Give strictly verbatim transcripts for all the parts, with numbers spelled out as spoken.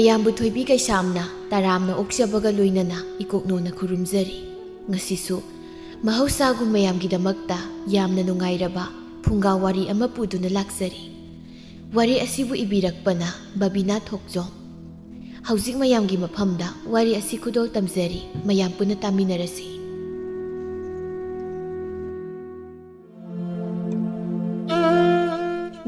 ꯃꯌꯥꯝꯕꯨ ꯊꯣꯏꯕꯤ ꯀꯩꯁꯥꯝꯅ ꯇꯔꯥꯝꯅ ꯑꯣꯛꯆꯕꯒ ꯂꯣꯏꯅꯅ ꯏꯀꯣꯛꯅꯣꯅ ꯈꯨꯔꯨꯝꯖꯔꯤ꯫ ꯉꯁꯤꯁꯨ ꯃꯍꯧꯁꯥꯒꯨꯝ ꯃꯌꯥꯝꯒꯤꯗꯃꯛꯇ ꯌꯥꯝꯅ ꯅꯨꯡꯉꯥꯏꯔꯕ ꯐꯨꯡꯒꯥ ꯋꯥꯔꯤ ꯑꯃ ꯄꯨꯗꯨꯅ ꯂꯥꯛꯆꯔꯤ꯫ ꯋꯥꯔꯤ ꯑꯁꯤꯕꯨ ꯏꯕꯤꯔꯛꯄꯅ ꯕꯕꯤꯅꯥ ꯊꯣꯛꯆꯣꯝ꯫ ꯍꯧꯖꯤꯛ ꯃꯌꯥꯝꯒꯤ ꯃꯐꯝꯗ ꯋꯥꯔꯤ ꯑꯁꯤ ꯈꯨꯗꯣꯜ ꯇꯝꯖꯔꯤ, ꯃꯌꯥꯝ ꯄꯨꯟꯅ ꯇꯥꯃꯤꯟꯅꯔꯁꯤ꯫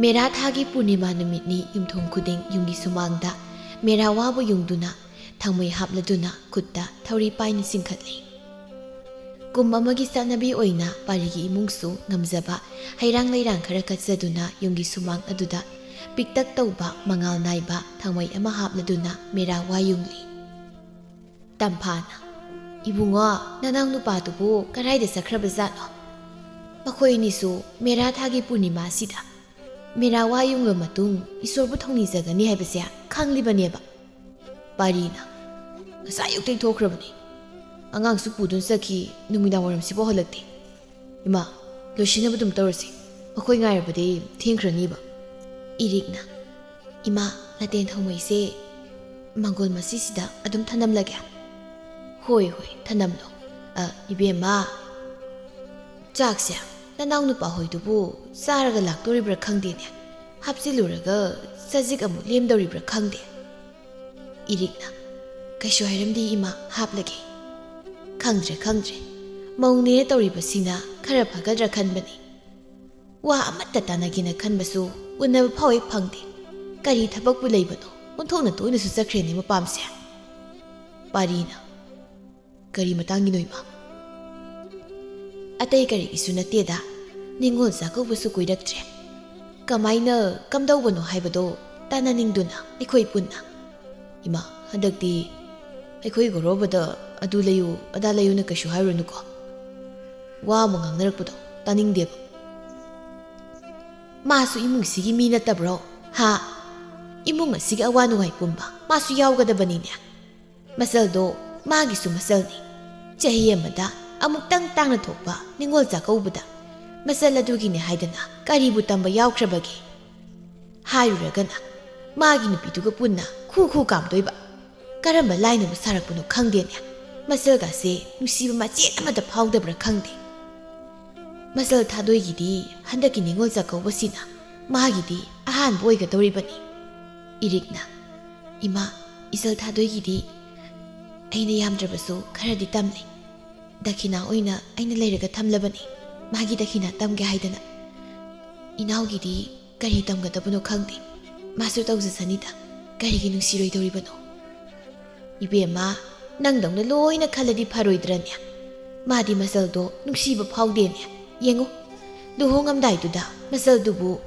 ꯃꯦꯔꯥ ꯊꯥꯒꯤ ꯄꯨꯔꯅꯤꯃꯥ ꯅꯨꯃꯤꯠꯅꯤ꯫ ꯌꯨꯝꯊꯣꯡ ꯈꯨꯗꯤꯡ ꯌꯨꯝꯒꯤ ꯁꯨꯃꯥꯡꯗ ꯃꯦꯔꯥ ꯋꯥꯕꯨ ꯌꯨꯡꯗꯨꯅ ꯊꯥꯡꯃꯩ ꯍꯥꯞꯂꯗꯨꯅ ꯈꯨꯠꯇ ꯊꯧꯔꯤ ꯄꯥꯏꯅ ꯆꯤꯡꯈꯠꯂꯤ꯫ ꯀꯨꯝ ꯑꯃꯒꯤ ꯆꯠꯅꯕꯤ ꯑꯣꯏꯅ ꯄꯥꯔꯤꯒꯤ ꯏꯃꯨꯡꯁꯨ ꯉꯝꯖꯕ ꯍꯩꯔꯥꯡ ꯂꯩꯔꯥꯡ ꯈꯔ ꯀꯠꯆꯗꯨꯅ ꯌꯨꯝꯒꯤ ꯁꯨꯃꯥꯡ ꯑꯗꯨꯗ ꯄꯤꯛꯇꯛ ꯇꯧꯕ ꯃꯉꯥꯜ ꯅꯥꯏꯕ ꯊꯥꯡꯃꯩ ꯑꯃ ꯍꯥꯞꯂꯗꯨꯅ ꯃꯦꯔꯥ ꯋꯥ ꯌꯨꯡꯂꯤ꯫ ꯇꯝꯐꯥꯅ, "ꯏꯕꯨꯡꯉꯣ, ꯅꯅꯥꯎ ꯅꯨꯄꯥꯗꯨꯕꯨ ꯀꯗꯥꯏꯗ ꯆꯠꯈ꯭ꯔꯕꯖꯥꯠꯅꯣ? ꯃꯈꯣꯏ ꯑꯅꯤꯁꯨ ꯃꯦꯔꯥ ꯊꯥꯒꯤ ꯄꯨꯔꯅꯤꯃꯥꯁꯤꯗ ꯃꯦꯔꯥ ꯋꯥ ꯌꯨꯡꯂ ꯃꯇꯨꯡ ꯏꯁꯣꯔꯕꯨ ꯊꯧꯅꯤꯖꯒꯅꯤ ꯍꯥꯏꯕꯁꯦ ꯈꯪꯂꯤꯕꯅꯦꯕ?" ꯄꯥꯔꯤꯅ, "ꯉꯁꯥꯏ ꯑꯌꯨꯛꯇꯩ ꯊꯣꯛꯈ꯭ꯔꯕꯅꯤ꯫ ꯑꯉꯥꯡꯁꯨ ꯄꯨꯗꯨꯅ ꯆꯠꯈꯤ, ꯅꯨꯃꯤꯗꯥꯡ ꯋꯥꯏꯔꯝꯁꯤꯐꯥꯎ ꯍꯜꯂꯛꯇꯦ꯫ ꯏꯃꯥ, ꯂꯣꯏꯁꯤꯟꯅꯕ ꯑꯗꯨꯝ ꯇꯧꯔꯁꯤ, ꯃꯈꯣꯏ ꯉꯥꯏꯔꯕꯗꯤ ꯊꯦꯡꯈ꯭ꯔꯅꯤꯕ꯫" ꯏꯔꯤꯛꯅ, "ꯏꯃꯥ, ꯂꯥꯇꯦꯟ ꯊꯥꯎꯃꯩꯁꯦ ꯃꯪꯒꯣꯜ ꯃꯁꯤꯁꯤꯗ ꯑꯗꯨꯝ ꯊꯅꯝꯂꯒꯦ?" "ꯍꯣꯏ, ꯍꯣꯏ, ꯊꯅꯝꯂꯣ꯫ ꯑ, ꯏꯕꯦꯝꯃ, ꯆꯥꯛꯁꯦ ꯅꯅꯥꯎ ꯅꯨꯄꯥ ꯍꯣꯏꯗꯨꯕꯨ ꯆꯥꯔꯒ ꯂꯥꯛꯇꯣꯔꯤꯕ꯭ꯔꯥ ꯈꯪꯗꯦꯅꯦ꯫ ꯍꯥꯞꯆꯤꯜꯂꯨꯔꯒ ꯆꯖꯤꯛ ꯑꯃꯨꯛ ꯂꯦꯝꯗꯧꯔꯤꯕ꯭ꯔꯥ ꯈꯪꯗꯦ꯫" ꯏꯔꯤꯛꯅ, "ꯀꯩꯁꯨ ꯍꯥꯏꯔꯝꯗꯦ ꯏꯃꯥ, ꯍꯥꯞꯂꯒꯦ꯫" "ꯈꯪꯗ꯭ꯔꯦ, ꯈꯪꯗ꯭ꯔꯦ꯫ ꯃꯧꯅꯦꯅ ꯇꯧꯔꯤꯕꯁꯤꯅ ꯈꯔ ꯐꯒꯗ꯭ꯔꯥ ꯈꯟꯕꯅꯤ꯫ ꯋꯥ ꯑꯃꯠꯇ ꯇꯥꯟꯅꯒꯦꯅ ꯈꯟꯕꯁꯨ ꯎꯅꯕ ꯐꯥꯎ ꯍꯦꯛ ꯐꯪꯗꯦ꯫ ꯀꯔꯤ ꯊꯕꯛꯄꯨ ꯂꯩꯕꯅꯣ? ꯑꯣꯟꯊꯣꯛꯅ ꯇꯣꯏꯅꯁꯨ ꯆꯠꯈ꯭ꯔꯦꯅꯦ ꯃꯄꯥꯝꯁꯦ꯫" ꯄꯥꯔꯤꯅ, "ꯀꯔꯤ ꯃꯇꯥꯡꯒꯤꯅꯣ ꯏꯃꯥ?" "ꯑꯇꯩ ꯀꯔꯤꯒꯤꯁꯨ ꯅꯠꯇꯦꯗ, ꯅꯤꯉꯣꯜ ꯆꯥꯛꯀꯧꯕꯁꯨ ꯀꯨꯏꯔꯛꯇ꯭ꯔꯦ꯫ ꯀꯃꯥꯏꯅ ꯀꯝꯗꯧꯕꯅꯣ ꯍꯥꯏꯕꯗꯣ ꯇꯥꯟꯅꯅꯤꯡꯗꯨꯅ ꯑꯩꯈꯣꯏ ꯄꯨꯟꯅ꯫" "ꯏꯃꯥ, ꯍꯟꯗꯛꯇꯤ ꯑꯩꯈꯣꯏ ꯒꯣꯔꯣꯕꯗ ꯑꯗꯨ ꯂꯩꯌꯨ, ꯑꯗꯥ ꯂꯩꯌꯨꯅ ꯀꯩꯁꯨ ꯍꯥꯏꯔꯨꯅꯨꯀꯣ꯫ ꯋꯥ ꯑꯃ ꯉꯥꯡꯅꯔꯛꯄꯗꯣ ꯇꯥꯅꯤꯡꯗꯦꯕ꯫" "ꯃꯥꯁꯨ ꯏꯃꯨꯡꯁꯤꯒꯤ ꯃꯤ ꯅꯠꯇꯕ꯭ꯔꯣ? ꯍꯥ? ꯏꯃꯨꯡ ꯑꯁꯤꯒꯤ ꯑꯋꯥ ꯅꯨꯡꯉꯥꯏ ꯄꯨꯝꯕ ꯃꯥꯁꯨ ꯌꯥꯎꯒꯗꯕꯅꯤꯅꯦ꯫ ꯃꯆꯜꯗꯣ ꯃꯥꯒꯤꯁꯨ ꯃꯆꯜꯅꯤ꯫ ꯆꯍꯤ ꯑꯃꯗ ꯑꯃꯨꯛꯇꯪ ꯇꯥꯡꯅ ꯊꯣꯛꯄ ꯅꯤꯉꯣꯜ ꯆꯥꯛꯀꯧꯕꯗ ꯃꯆꯜ ꯑꯗꯨꯒꯤꯅꯦ ꯍꯥꯏꯗꯅ ꯀꯔꯤꯕꯨ ꯇꯝꯕ ꯌꯥꯎꯈ꯭ꯔꯕꯒꯦ? ꯍꯥꯏꯔꯨꯔꯒꯅ ꯃꯥꯒꯤ ꯅꯨꯄꯤꯗꯨꯒ ꯄꯨꯟꯅ ꯈꯨ ꯈꯨ ꯀꯥꯝꯗꯣꯏꯕ꯫ ꯀꯔꯝꯕ ꯂꯥꯏꯅꯕꯨ ꯁꯥꯔꯛꯄꯅꯣ ꯈꯪꯗꯦꯅꯦ꯫ ꯃꯆꯜꯒꯁꯦ ꯅꯨꯡꯁꯤꯕ ꯃꯆꯦꯠ ꯑꯃꯠꯇ ꯐꯥꯎꯗꯕ꯭ꯔꯥ ꯈꯪꯗꯦ꯫ ꯃꯆꯜ ꯊꯥꯗꯣꯏꯒꯤꯗꯤ ꯍꯟꯗꯛꯀꯤ ꯅꯤꯉꯣꯜ ꯆꯥꯛꯀꯧꯕꯁꯤꯅ ꯃꯥꯒꯤꯗꯤ ꯑꯍꯥꯟꯕ ꯑꯣꯏꯒꯗꯧꯔꯤꯕꯅꯤ꯫ ꯏꯔꯤꯛꯅ, "ꯏꯃꯥ, ꯏꯆꯜ ꯊꯥꯗꯣꯏꯒꯤꯗꯤ ꯑꯩꯅ ꯌꯥꯝꯗ꯭ꯔꯕꯁꯨ ꯈꯔꯗꯤ ꯇꯝꯂꯦ꯫ ꯗꯈꯤꯅꯥ ꯑꯣꯏꯅ ꯑꯩꯅ ꯂꯩꯔꯒ ꯊꯝꯂꯕꯅꯤ꯫ ꯃꯥꯒꯤ ꯗꯈꯤꯅꯥ ꯇꯝꯒꯦ ꯍꯥꯏꯗꯅ꯫ ꯏꯅꯥꯎꯒꯤꯗꯤ ꯀꯔꯤ ꯇꯝꯒꯗꯕꯅꯣ ꯈꯪꯗꯦ꯫ ꯃꯥꯁꯨ ꯇꯧꯖꯁꯅꯤꯗ꯫ ꯀꯔꯤꯒꯤ ꯅꯨꯡꯁꯤꯔꯣꯏꯗꯧꯔꯤꯕꯅꯣ?" "ꯏꯕꯦꯝꯃ, ꯅꯪꯗꯧꯅ ꯂꯣꯏꯅ ꯈꯜꯂꯗꯤ ꯐꯔꯣꯏꯗ꯭ꯔꯅꯦ? ꯃꯥꯗꯤ ꯃꯆꯜꯗꯣ ꯅꯨꯡꯁꯤꯕ ꯐꯥꯎꯗꯦꯅꯦ꯫ ꯌꯦꯡꯉꯨ, ꯂꯨꯍꯣꯡꯉꯝꯗꯥꯏꯗꯨꯗ ꯃꯆꯜꯗꯨꯕꯨ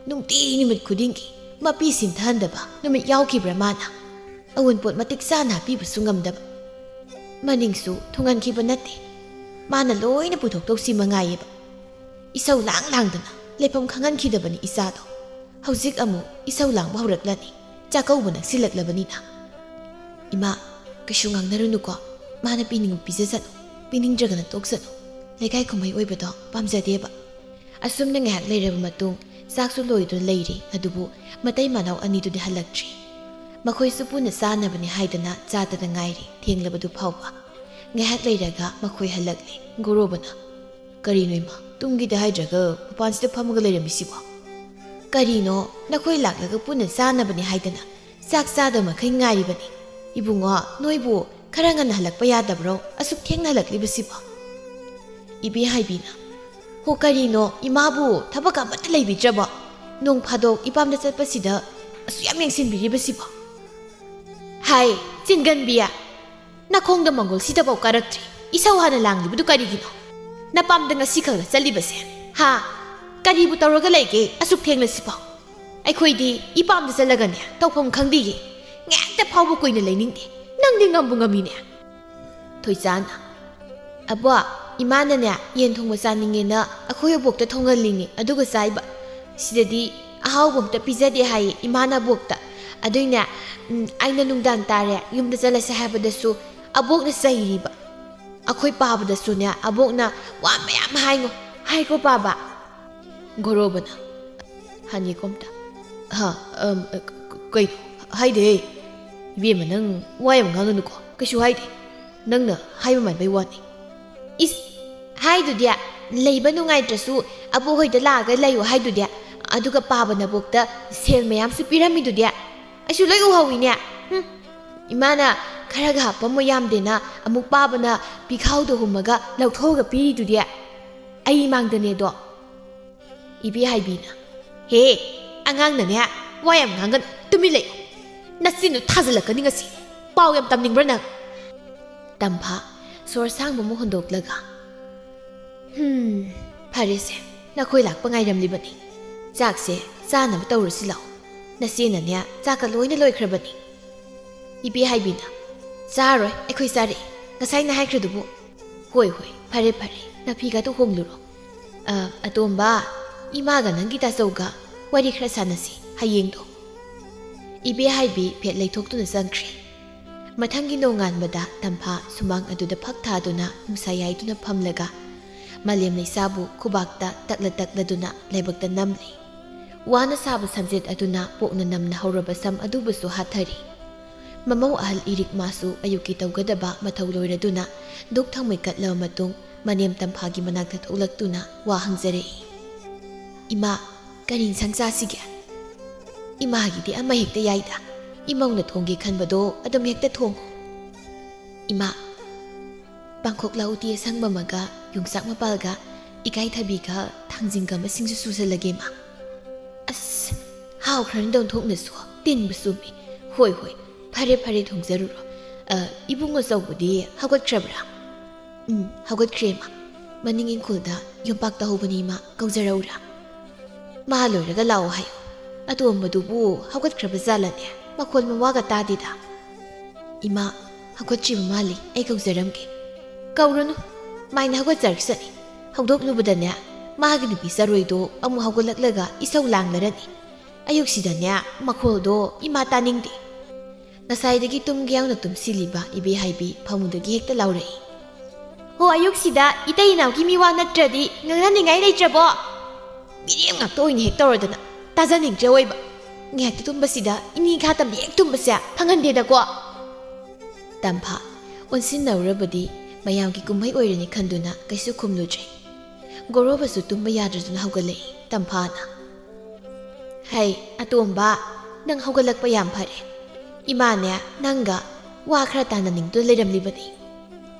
ꯅꯨꯡꯇꯤ ꯅꯨꯃꯤꯠ ꯈꯨꯗꯤꯡꯒꯤ ꯃꯄꯤ ꯁꯤꯟꯊꯍꯟꯗꯕ ꯅꯨꯃꯤꯠ ꯌꯥꯎꯈꯤꯕ꯭ꯔꯥ ꯃꯥꯅ? ꯑꯋꯨꯟꯄꯣꯠ ꯃꯇꯤꯛ ꯆꯥꯅ ꯍꯥꯞꯄꯤꯕꯁꯨ ꯉꯝꯗꯕ꯫ ꯃꯅꯤꯡꯁꯨ ꯊꯨꯡꯍꯟꯈꯤꯕ ꯅꯠꯇꯦ꯫ ꯃꯥꯅ ꯂꯣꯏꯅ ꯄꯨꯊꯣꯛꯇꯧꯁꯤ ꯃꯉꯥꯏꯌꯦꯕ꯫ ꯏꯁꯧ ꯂꯥꯡ ꯂꯥꯡꯗꯅ ꯂꯩꯐꯝ ꯈꯪꯍꯟꯈꯤꯗꯕꯅꯤ ꯏꯆꯥꯗꯣ꯫ ꯍꯧꯖꯤꯛ ꯑꯃꯨꯛ ꯏꯁꯧ ꯂꯥꯡꯕ ꯍꯧꯔꯛꯂꯅꯤ, ꯆꯥꯛꯀꯧꯕ ꯅꯛꯁꯤꯜꯂꯛꯂꯕꯅꯤꯅ꯫ ꯏꯃꯥ, ꯀꯩꯁꯨ ꯉꯥꯡꯅꯔꯨꯅꯨꯀꯣ꯫ ꯃꯥꯅ ꯄꯤꯅꯤꯡꯕ ꯄꯤꯖꯁꯅꯨ, ꯄꯤꯅꯤꯡꯗ꯭ꯔꯒꯅ ꯇꯣꯛꯁꯅꯨ꯫ ꯂꯩꯀꯥꯏ ꯀꯨꯝꯍꯩ ꯑꯣꯏꯕꯗꯣ ꯄꯥꯝꯖꯗꯦꯕ꯫" ꯑꯁꯨꯝꯅ ꯉꯥꯏꯍꯥꯛ ꯂꯩꯔꯕ ꯃꯇꯨꯡ, ꯆꯥꯛꯁꯨ ꯂꯣꯏꯗꯨꯅ ꯂꯩꯔꯤ, ꯑꯗꯨꯕꯨ ꯃꯇꯩ ꯃꯅꯥꯎ ꯑꯅꯤꯗꯨꯗꯤ ꯍꯜꯂꯛꯇ꯭ꯔꯤ꯫ ꯃꯈꯣꯏꯁꯨ ꯄꯨꯟꯅ ꯆꯥꯅꯕꯅꯤ ꯍꯥꯏꯗꯅ ꯆꯥꯗꯅ ꯉꯥꯏꯔꯤ, ꯊꯦꯡꯂꯕꯗꯨ ꯐꯥꯎꯕ꯫ ꯉꯥꯏꯍꯥꯛ ꯂꯩꯔꯒ ꯃꯈꯣꯏ ꯍꯜꯂꯛꯂꯦ꯫ ꯒꯣꯔꯣꯕꯅ, "ꯀꯔꯤꯅꯣ ꯏꯃꯥ, ꯇꯨꯝꯒꯦꯗꯤ ꯍꯥꯏꯗ꯭ꯔꯒ ꯃꯄꯥꯟꯁꯤꯗ ꯐꯝꯃꯒ ꯂꯩꯔꯝꯃꯤꯁꯤꯕꯣ?" "ꯀꯔꯤꯅꯣ, ꯅꯈꯣꯏ ꯂꯥꯛꯂꯒ ꯄꯨꯟꯅ ꯆꯥꯅꯕꯅꯤ ꯍꯥꯏꯗꯅ ꯆꯥꯛ ꯆꯥꯗ ꯃꯈꯩ ꯉꯥꯏꯔꯤꯕꯅꯤ꯫ ꯏꯕꯨꯡꯉꯣ, ꯅꯣꯏꯕꯨ ꯈꯔ ꯉꯟꯅ ꯍꯜꯂꯛꯄ ꯌꯥꯗꯕ꯭ꯔꯣ, ꯑꯁꯨꯛ ꯊꯦꯡꯅ ꯍꯜꯂꯛꯂꯤꯕꯁꯤꯕꯣ?" ꯏꯕꯦ ꯍꯥꯏꯕꯤꯅ, "ꯍꯣ, ꯀꯔꯤꯅꯣ, ꯏꯃꯥꯕꯨ ꯊꯕꯛ ꯑꯃꯠꯇ ꯂꯩꯕꯤꯗ꯭ꯔꯕꯣ? ꯅꯣꯡ ꯐꯥꯗꯣꯛ ꯏꯄꯥꯝꯗ ꯆꯠꯄꯁꯤꯗ ꯑꯁꯨꯛ ꯌꯥꯝ ꯌꯦꯡꯁꯤꯟꯕꯤꯔꯤꯕꯁꯤꯕꯣ?" "ꯍꯥꯏ, ꯆꯤꯟꯒꯟꯕꯤ, ꯅꯈꯣꯡꯗ ꯃꯪꯒꯣꯜꯁꯤꯗꯐꯥꯎ ꯀꯥꯔꯛꯇ꯭ꯔꯤ꯫ ꯏꯁꯧ ꯍꯥꯟꯅ ꯂꯥꯡꯂꯤꯕꯗꯨ ꯀꯔꯤꯒꯤꯅꯣ? ꯅꯄꯥꯝꯗ ꯉꯁꯤ ꯈꯛꯇ ꯆꯠꯂꯤꯕꯁꯦ, ꯍꯥ? ꯀꯔꯤꯕꯨ ꯇꯧꯔꯒ ꯂꯩꯒꯦ ꯑꯁꯨꯛ ꯊꯦꯡꯅꯁꯤꯐꯥꯎ? ꯑꯩꯈꯣꯏꯗꯤ ꯏꯄꯥꯝꯗ ꯆꯠꯂꯒꯅꯦ ꯇꯧꯐꯝ ꯈꯪꯗꯤꯌꯦ꯫ ꯉꯥꯏꯍꯥꯛꯇ ꯐꯥꯎꯕ ꯀꯨꯏꯅ ꯂꯩꯅꯤꯡꯗꯦ꯫ ꯅꯪꯗꯤ ꯉꯝꯕꯨ ꯉꯝꯃꯤꯅꯦ꯫" ꯊꯣꯏꯆꯥꯅ, "ꯑꯕꯣ, ꯏꯃꯥꯅꯅꯦ ꯌꯦꯟ ꯊꯣꯡꯕ ꯆꯥꯅꯤꯡꯉꯦꯅ ꯑꯩꯈꯣꯏ ꯑꯕꯣꯛꯇ ꯊꯣꯡꯍꯜꯂꯤꯅꯦ, ꯑꯗꯨꯒ ꯆꯥꯏꯕ꯫ ꯁꯤꯗꯗꯤ ꯑꯍꯥꯎꯕ ꯑꯝꯇ ꯄꯤꯖꯗꯦ ꯍꯥꯏꯌꯦ ꯏꯃꯥꯅ ꯑꯕꯣꯛꯇ꯫ ꯑꯗꯨꯏꯅꯦ, ꯎꯝ, ꯑꯩꯅ ꯅꯨꯡꯗꯥꯡ ꯇꯥꯔꯦ ꯌꯨꯝꯗ ꯆꯠꯂꯁꯦ ꯍꯥꯏꯕꯗꯁꯨ ꯑꯕꯣꯛꯅ ꯆꯩꯔꯤꯕ꯫ ꯑꯩꯈꯣꯏ ꯄꯥꯕꯗꯁꯨꯅꯦ ꯑꯕꯣꯛꯅ ꯋꯥ ꯃꯌꯥꯝ ꯍꯥꯏꯉꯣ꯫ ꯍꯥꯏꯀꯣ ꯄꯥꯕ?" ꯒꯣꯔꯣꯕꯅ, ꯍꯥꯟꯌꯦꯀꯣꯝꯇ, "ꯍꯥ, ꯑꯝ, ꯑ, ꯀ-, ꯀ-, "ꯀꯩꯅꯣ? ꯍꯥꯏꯗꯦꯍꯦ꯫ ꯏꯕꯦꯝꯃ, ꯅꯪ ꯋꯥ ꯌꯥꯝ ꯉꯥꯡꯒꯅꯨꯀꯣ꯫ ꯀꯩꯁꯨ ꯍꯥꯏꯗꯦ꯫ ꯅꯪꯅ ꯍꯥꯏꯕ ꯃꯥꯟꯕꯩ ꯋꯥꯅꯤ꯫" "ꯏꯁ, ꯍꯥꯏꯗꯨꯗꯤ, ꯂꯩꯕ ꯅꯨꯡꯉꯥꯏꯇ꯭ꯔꯁꯨ ꯑꯕꯣꯛꯍꯣꯏꯗ ꯂꯥꯛꯑꯒ ꯂꯩꯌꯨ ꯍꯥꯏꯗꯨꯗꯤ꯫ ꯑꯗꯨꯒ ꯄꯥꯕ ꯅꯕꯣꯛꯇ ꯁꯦꯜ ꯃꯌꯥꯝꯁꯨ ꯄꯤꯔꯝꯃꯤꯗꯨꯗꯤ꯫ ꯑꯩꯁꯨ ꯂꯣꯏ ꯎꯍꯧꯋꯤꯅꯦ꯫ ꯍꯨꯝ, ꯏꯃꯥꯅ ꯈꯔꯒ ꯍꯥꯞꯄꯝꯃꯣ ꯌꯥꯝꯗꯦꯅ ꯑꯃꯨꯛ ꯄꯥꯕꯅ ꯄꯤꯈꯥꯎꯗ ꯍꯨꯝꯃꯒ ꯂꯧꯊꯣꯛꯑꯒ ꯄꯤꯔꯤꯗꯨꯗꯤ꯫ ꯑꯩ ꯃꯥꯡꯗꯅꯦꯗꯣ꯫" ꯏꯕꯦ ꯍꯥꯏꯕꯤꯅ, "ꯍꯦ, ꯑꯉꯥꯡꯅꯅꯦ, ꯋꯥ ꯌꯥꯝ ꯉꯥꯡꯒꯅꯨ, ꯇꯨꯃꯤꯟ ꯂꯩꯌꯨ꯫ ꯅꯆꯤꯟꯗꯨ ꯊꯥꯖꯤꯜꯂꯛꯀꯅꯤ ꯉꯁꯤ꯫ ꯄꯥꯎ ꯌꯥꯝ ꯇꯝꯅꯤꯡꯕ꯭ꯔꯥ ꯅꯪ?" ꯇꯝꯐꯥ ꯁꯣꯔ ꯁꯥꯡꯕ ꯑꯃ ꯍꯣꯟꯗꯣꯛꯂꯒ, "ꯍꯨꯝ, ꯐꯔꯦꯁꯦ, ꯅꯈꯣꯏ ꯂꯥꯛꯄ ꯉꯥꯏꯔꯝꯂꯤꯕꯅꯤ꯫ ꯆꯥꯛꯁꯦ ꯆꯥꯅꯕ ꯇꯧꯔꯁꯤ ꯂꯥꯛꯑꯣ꯫ ꯅꯆꯦꯅꯅꯦ, ꯆꯥꯛꯀ ꯂꯣꯏꯅ ꯂꯣꯏꯈ꯭ꯔꯕꯅꯤ꯫" ꯏꯕꯦ ꯍꯥꯏꯕꯤꯅ, "ꯆꯥꯔꯣꯏ, ꯑꯩꯈꯣꯏ ꯆꯥꯔꯛꯑꯦ꯫ ꯉꯁꯥꯏꯅ ꯍꯥꯏꯈ꯭ꯔꯗꯨꯕꯨ꯫" "ꯍꯣꯏ, ꯍꯣꯏ, ꯐꯔꯦ, ꯐꯔꯦ, ꯅꯥꯐꯤꯒꯗꯨ ꯍꯣꯡꯂꯨꯔꯣ꯫ ꯑ, ꯑꯇꯣꯝꯕ, ꯏꯃꯥꯒ ꯅꯪꯒꯤ ꯇꯥꯆꯧꯒ ꯋꯥꯔꯤ ꯈꯔ ꯁꯥꯟꯅꯁꯤ ꯍꯌꯦꯡꯗꯣ꯫" ꯏꯕꯦ ꯍꯥꯏꯕꯤ ꯐꯦꯠ ꯂꯩꯊꯣꯛꯇꯨꯅ ꯆꯪꯈ꯭ꯔꯦ꯫ ꯃꯊꯪꯒꯤ ꯅꯣꯡꯉꯥꯟꯕꯗ ꯇꯝꯐꯥ ꯁꯨꯃꯥꯡ ꯑꯗꯨꯗ ꯐꯛ ꯊꯥꯗꯨꯅ ꯅꯨꯡꯁꯥ ꯌꯥꯏꯗꯨꯅ ꯐꯝꯂꯒ ꯃꯥꯂꯦꯝ ꯂꯩꯁꯥꯕꯨ ꯈꯨꯕꯥꯛꯇ ꯇꯛꯂ ꯇꯛꯂꯗꯨꯅ ꯂꯥꯏꯕꯛꯇ ꯅꯝꯂꯤ꯫ ꯋꯥꯅ ꯁꯥꯕ ꯁꯝꯖꯦꯠ ꯑꯗꯨꯅ ꯄꯣꯛꯅ ꯅꯝꯅ ꯍꯧꯔꯕ ꯁꯝ ꯑꯗꯨꯕꯨꯁꯨ ꯍꯥꯠꯊꯔꯤ꯫ ꯃꯃꯧ ꯑꯍꯜ ꯏꯔꯤꯛ ꯃꯥꯁꯨ ꯑꯌꯨꯛꯀꯤ ꯇꯧꯒꯗꯕ ꯃꯊꯧ ꯂꯣꯏꯔꯗꯨꯅ ꯙꯨꯛ ꯊꯥꯎꯃꯩ ꯀꯠꯂꯕ ꯃꯇꯨꯡ ꯃꯅꯦꯝ ꯇꯝꯐꯥꯒꯤ ꯃꯅꯥꯛꯇ ꯊꯣꯛꯂꯛꯇꯨꯅ ꯋꯥ ꯍꯪꯖꯔꯛꯏ꯫ "ꯏꯃꯥ, ꯀꯔꯤ ꯏꯟꯁꯥꯡ ꯆꯥꯁꯤꯒꯦ?" "ꯏꯃꯥꯒꯤꯗꯤ ꯑꯃ ꯍꯦꯛꯇ ꯌꯥꯏꯗ꯫ ꯏꯃꯧꯅ ꯊꯣꯡꯒꯦ ꯈꯟꯕꯗꯣ ꯑꯗꯨꯝ ꯍꯦꯛꯇ ꯊꯣꯡꯉꯣ꯫" "ꯏꯃꯥ, ꯄꯥꯡꯈꯣꯛꯂꯥ ꯎꯇꯤ ꯑꯁꯪꯕ ꯑꯃꯒ ꯌꯣꯡꯆꯥꯛ ꯃꯄꯥꯜꯒ ꯏꯀꯥꯏꯊꯕꯤꯒ ꯊꯥꯡꯖꯤꯡꯒ ꯑꯃ ꯁꯤꯡꯖꯨ ꯁꯨꯖꯜꯂꯒꯦ, ꯏꯃꯥ꯫" "ꯑꯁ, ꯍꯥꯎꯈ꯭ꯔꯅꯤꯗ ꯑꯣꯟꯊꯣꯛꯅꯁꯨ꯫ ꯇꯤꯟꯕꯨ ꯆꯨꯝꯃꯤ꯫ ꯍꯣꯏ, ꯍꯣꯏ, ꯐꯔꯦ, ꯐꯔꯦ, ꯊꯣꯡꯖꯔꯨꯔꯣ꯫ ꯑ, ꯏꯕꯨꯡ ꯑꯆꯧꯕꯗꯤ ꯍꯧꯒꯠꯈ꯭ꯔꯕ꯭ꯔꯥ?" "ꯎꯝ, ꯍꯧꯒꯠꯈ꯭ꯔꯦ, ꯏꯃꯥ꯫ ꯃꯅꯤꯡ ꯏꯪꯈꯣꯜꯗ ꯌꯣꯝꯄꯥꯛ ꯇꯧꯍꯧꯕꯅꯤ, ꯏꯃꯥ, ꯀꯧꯖꯔꯛꯎꯔꯥ?" "ꯃꯥ ꯂꯣꯏꯔꯒ ꯂꯥꯛꯑꯣ ꯍꯥꯏꯌꯨ꯫ ꯑꯇꯣꯝꯕꯗꯨꯕꯨ ꯍꯧꯒꯠꯈ꯭ꯔꯕ ꯖꯥꯠꯂꯅꯦ? ꯃꯈꯣꯜ ꯃꯋꯥꯒ ꯇꯥꯗꯦꯗ꯫" "ꯏꯃꯥ, ꯍꯧꯒꯠꯇ꯭ꯔꯤꯕ ꯃꯥꯜꯂꯤ, ꯑꯩ ꯀꯧꯖꯔꯝꯒꯦ꯫" "ꯀꯧꯔꯨꯅꯨ, ꯃꯥꯏꯅ ꯍꯧꯒꯠꯆꯔꯛꯁꯅꯤ꯫ ꯍꯧꯗꯣꯛꯂꯨꯕꯗꯅꯦ, ꯃꯥꯒꯤ ꯅꯨꯄꯤ ꯆꯔꯣꯏꯗꯣ ꯑꯃꯨꯛ ꯍꯧꯒꯠꯂꯛꯂꯒ ꯏꯁꯧ ꯂꯥꯡꯂꯔꯅꯤ꯫ ꯑꯌꯨꯛꯁꯤꯗꯅꯦ, ꯃꯈꯣꯜꯗꯣ ꯏꯃꯥ ꯇꯥꯅꯤꯡꯗꯦ꯫" ꯉꯁꯥꯏꯗꯒꯤ ꯇꯨꯝꯒꯦ ꯌꯥꯎꯅ ꯇꯨꯝꯁꯤꯜꯂꯤꯕ ꯏꯕꯦ ꯍꯥꯏꯕꯤ ꯐꯃꯨꯡꯗꯒꯤ ꯍꯦꯛꯇ ꯂꯥꯎꯔꯛꯏ꯫ "ꯍꯣ, ꯑꯌꯨꯛꯁꯤꯗ ꯏꯇꯩ ꯏꯅꯥꯎꯒꯤ ꯃꯤꯋꯥ ꯅꯠꯇ꯭ꯔꯗꯤ ꯉꯥꯡꯅꯅꯤꯡꯉꯥꯏ ꯂꯩꯇ꯭ꯔꯕꯣ? ꯃꯤꯔꯦꯝ ꯉꯥꯛꯇ ꯑꯣꯏꯅ ꯍꯦꯛ ꯇꯧꯔꯗꯅ, ꯇꯥꯖꯅꯤꯡꯗ꯭ꯔꯦ ꯑꯣꯏꯕ꯫ ꯉꯥꯏꯍꯥꯛꯇ ꯇꯨꯝꯕꯁꯤꯗ ꯏꯅꯤ ꯈꯥ ꯇꯝꯅ ꯍꯦꯛ ꯇꯨꯝꯕꯁꯦ ꯐꯪꯍꯟꯗꯦꯗꯀꯣ꯫ ꯇꯝꯐꯥ ꯑꯣꯟꯁꯤꯟꯅꯔꯨꯔꯕꯗꯤ ꯃꯌꯥꯝꯒꯤ ꯀꯨꯝꯍꯩ ꯑꯣꯏꯔꯅꯤ ꯈꯟꯗꯨꯅ ꯀꯩꯁꯨ ꯈꯨꯝꯂꯨꯗ꯭ꯔꯦ꯫ ꯒꯣꯔꯣꯕꯁꯨ ꯇꯨꯝꯕ ꯌꯥꯗ꯭ꯔꯗꯨꯅ ꯍꯧꯒꯠꯂꯛꯏ꯫ ꯇꯝꯐꯥꯅ, "ꯍꯩ, ꯑꯇꯣꯝꯕ, ꯅꯪ ꯍꯧꯒꯠꯂꯛꯄ ꯌꯥꯝ ꯐꯔꯦ꯫ ꯏꯃꯥꯅꯦ ꯅꯪꯒ ꯋꯥ ꯈꯔ ꯇꯥꯟꯅꯅꯤꯡꯗꯨꯅ ꯂꯩꯔꯝꯂꯤꯕꯅꯤ"꯫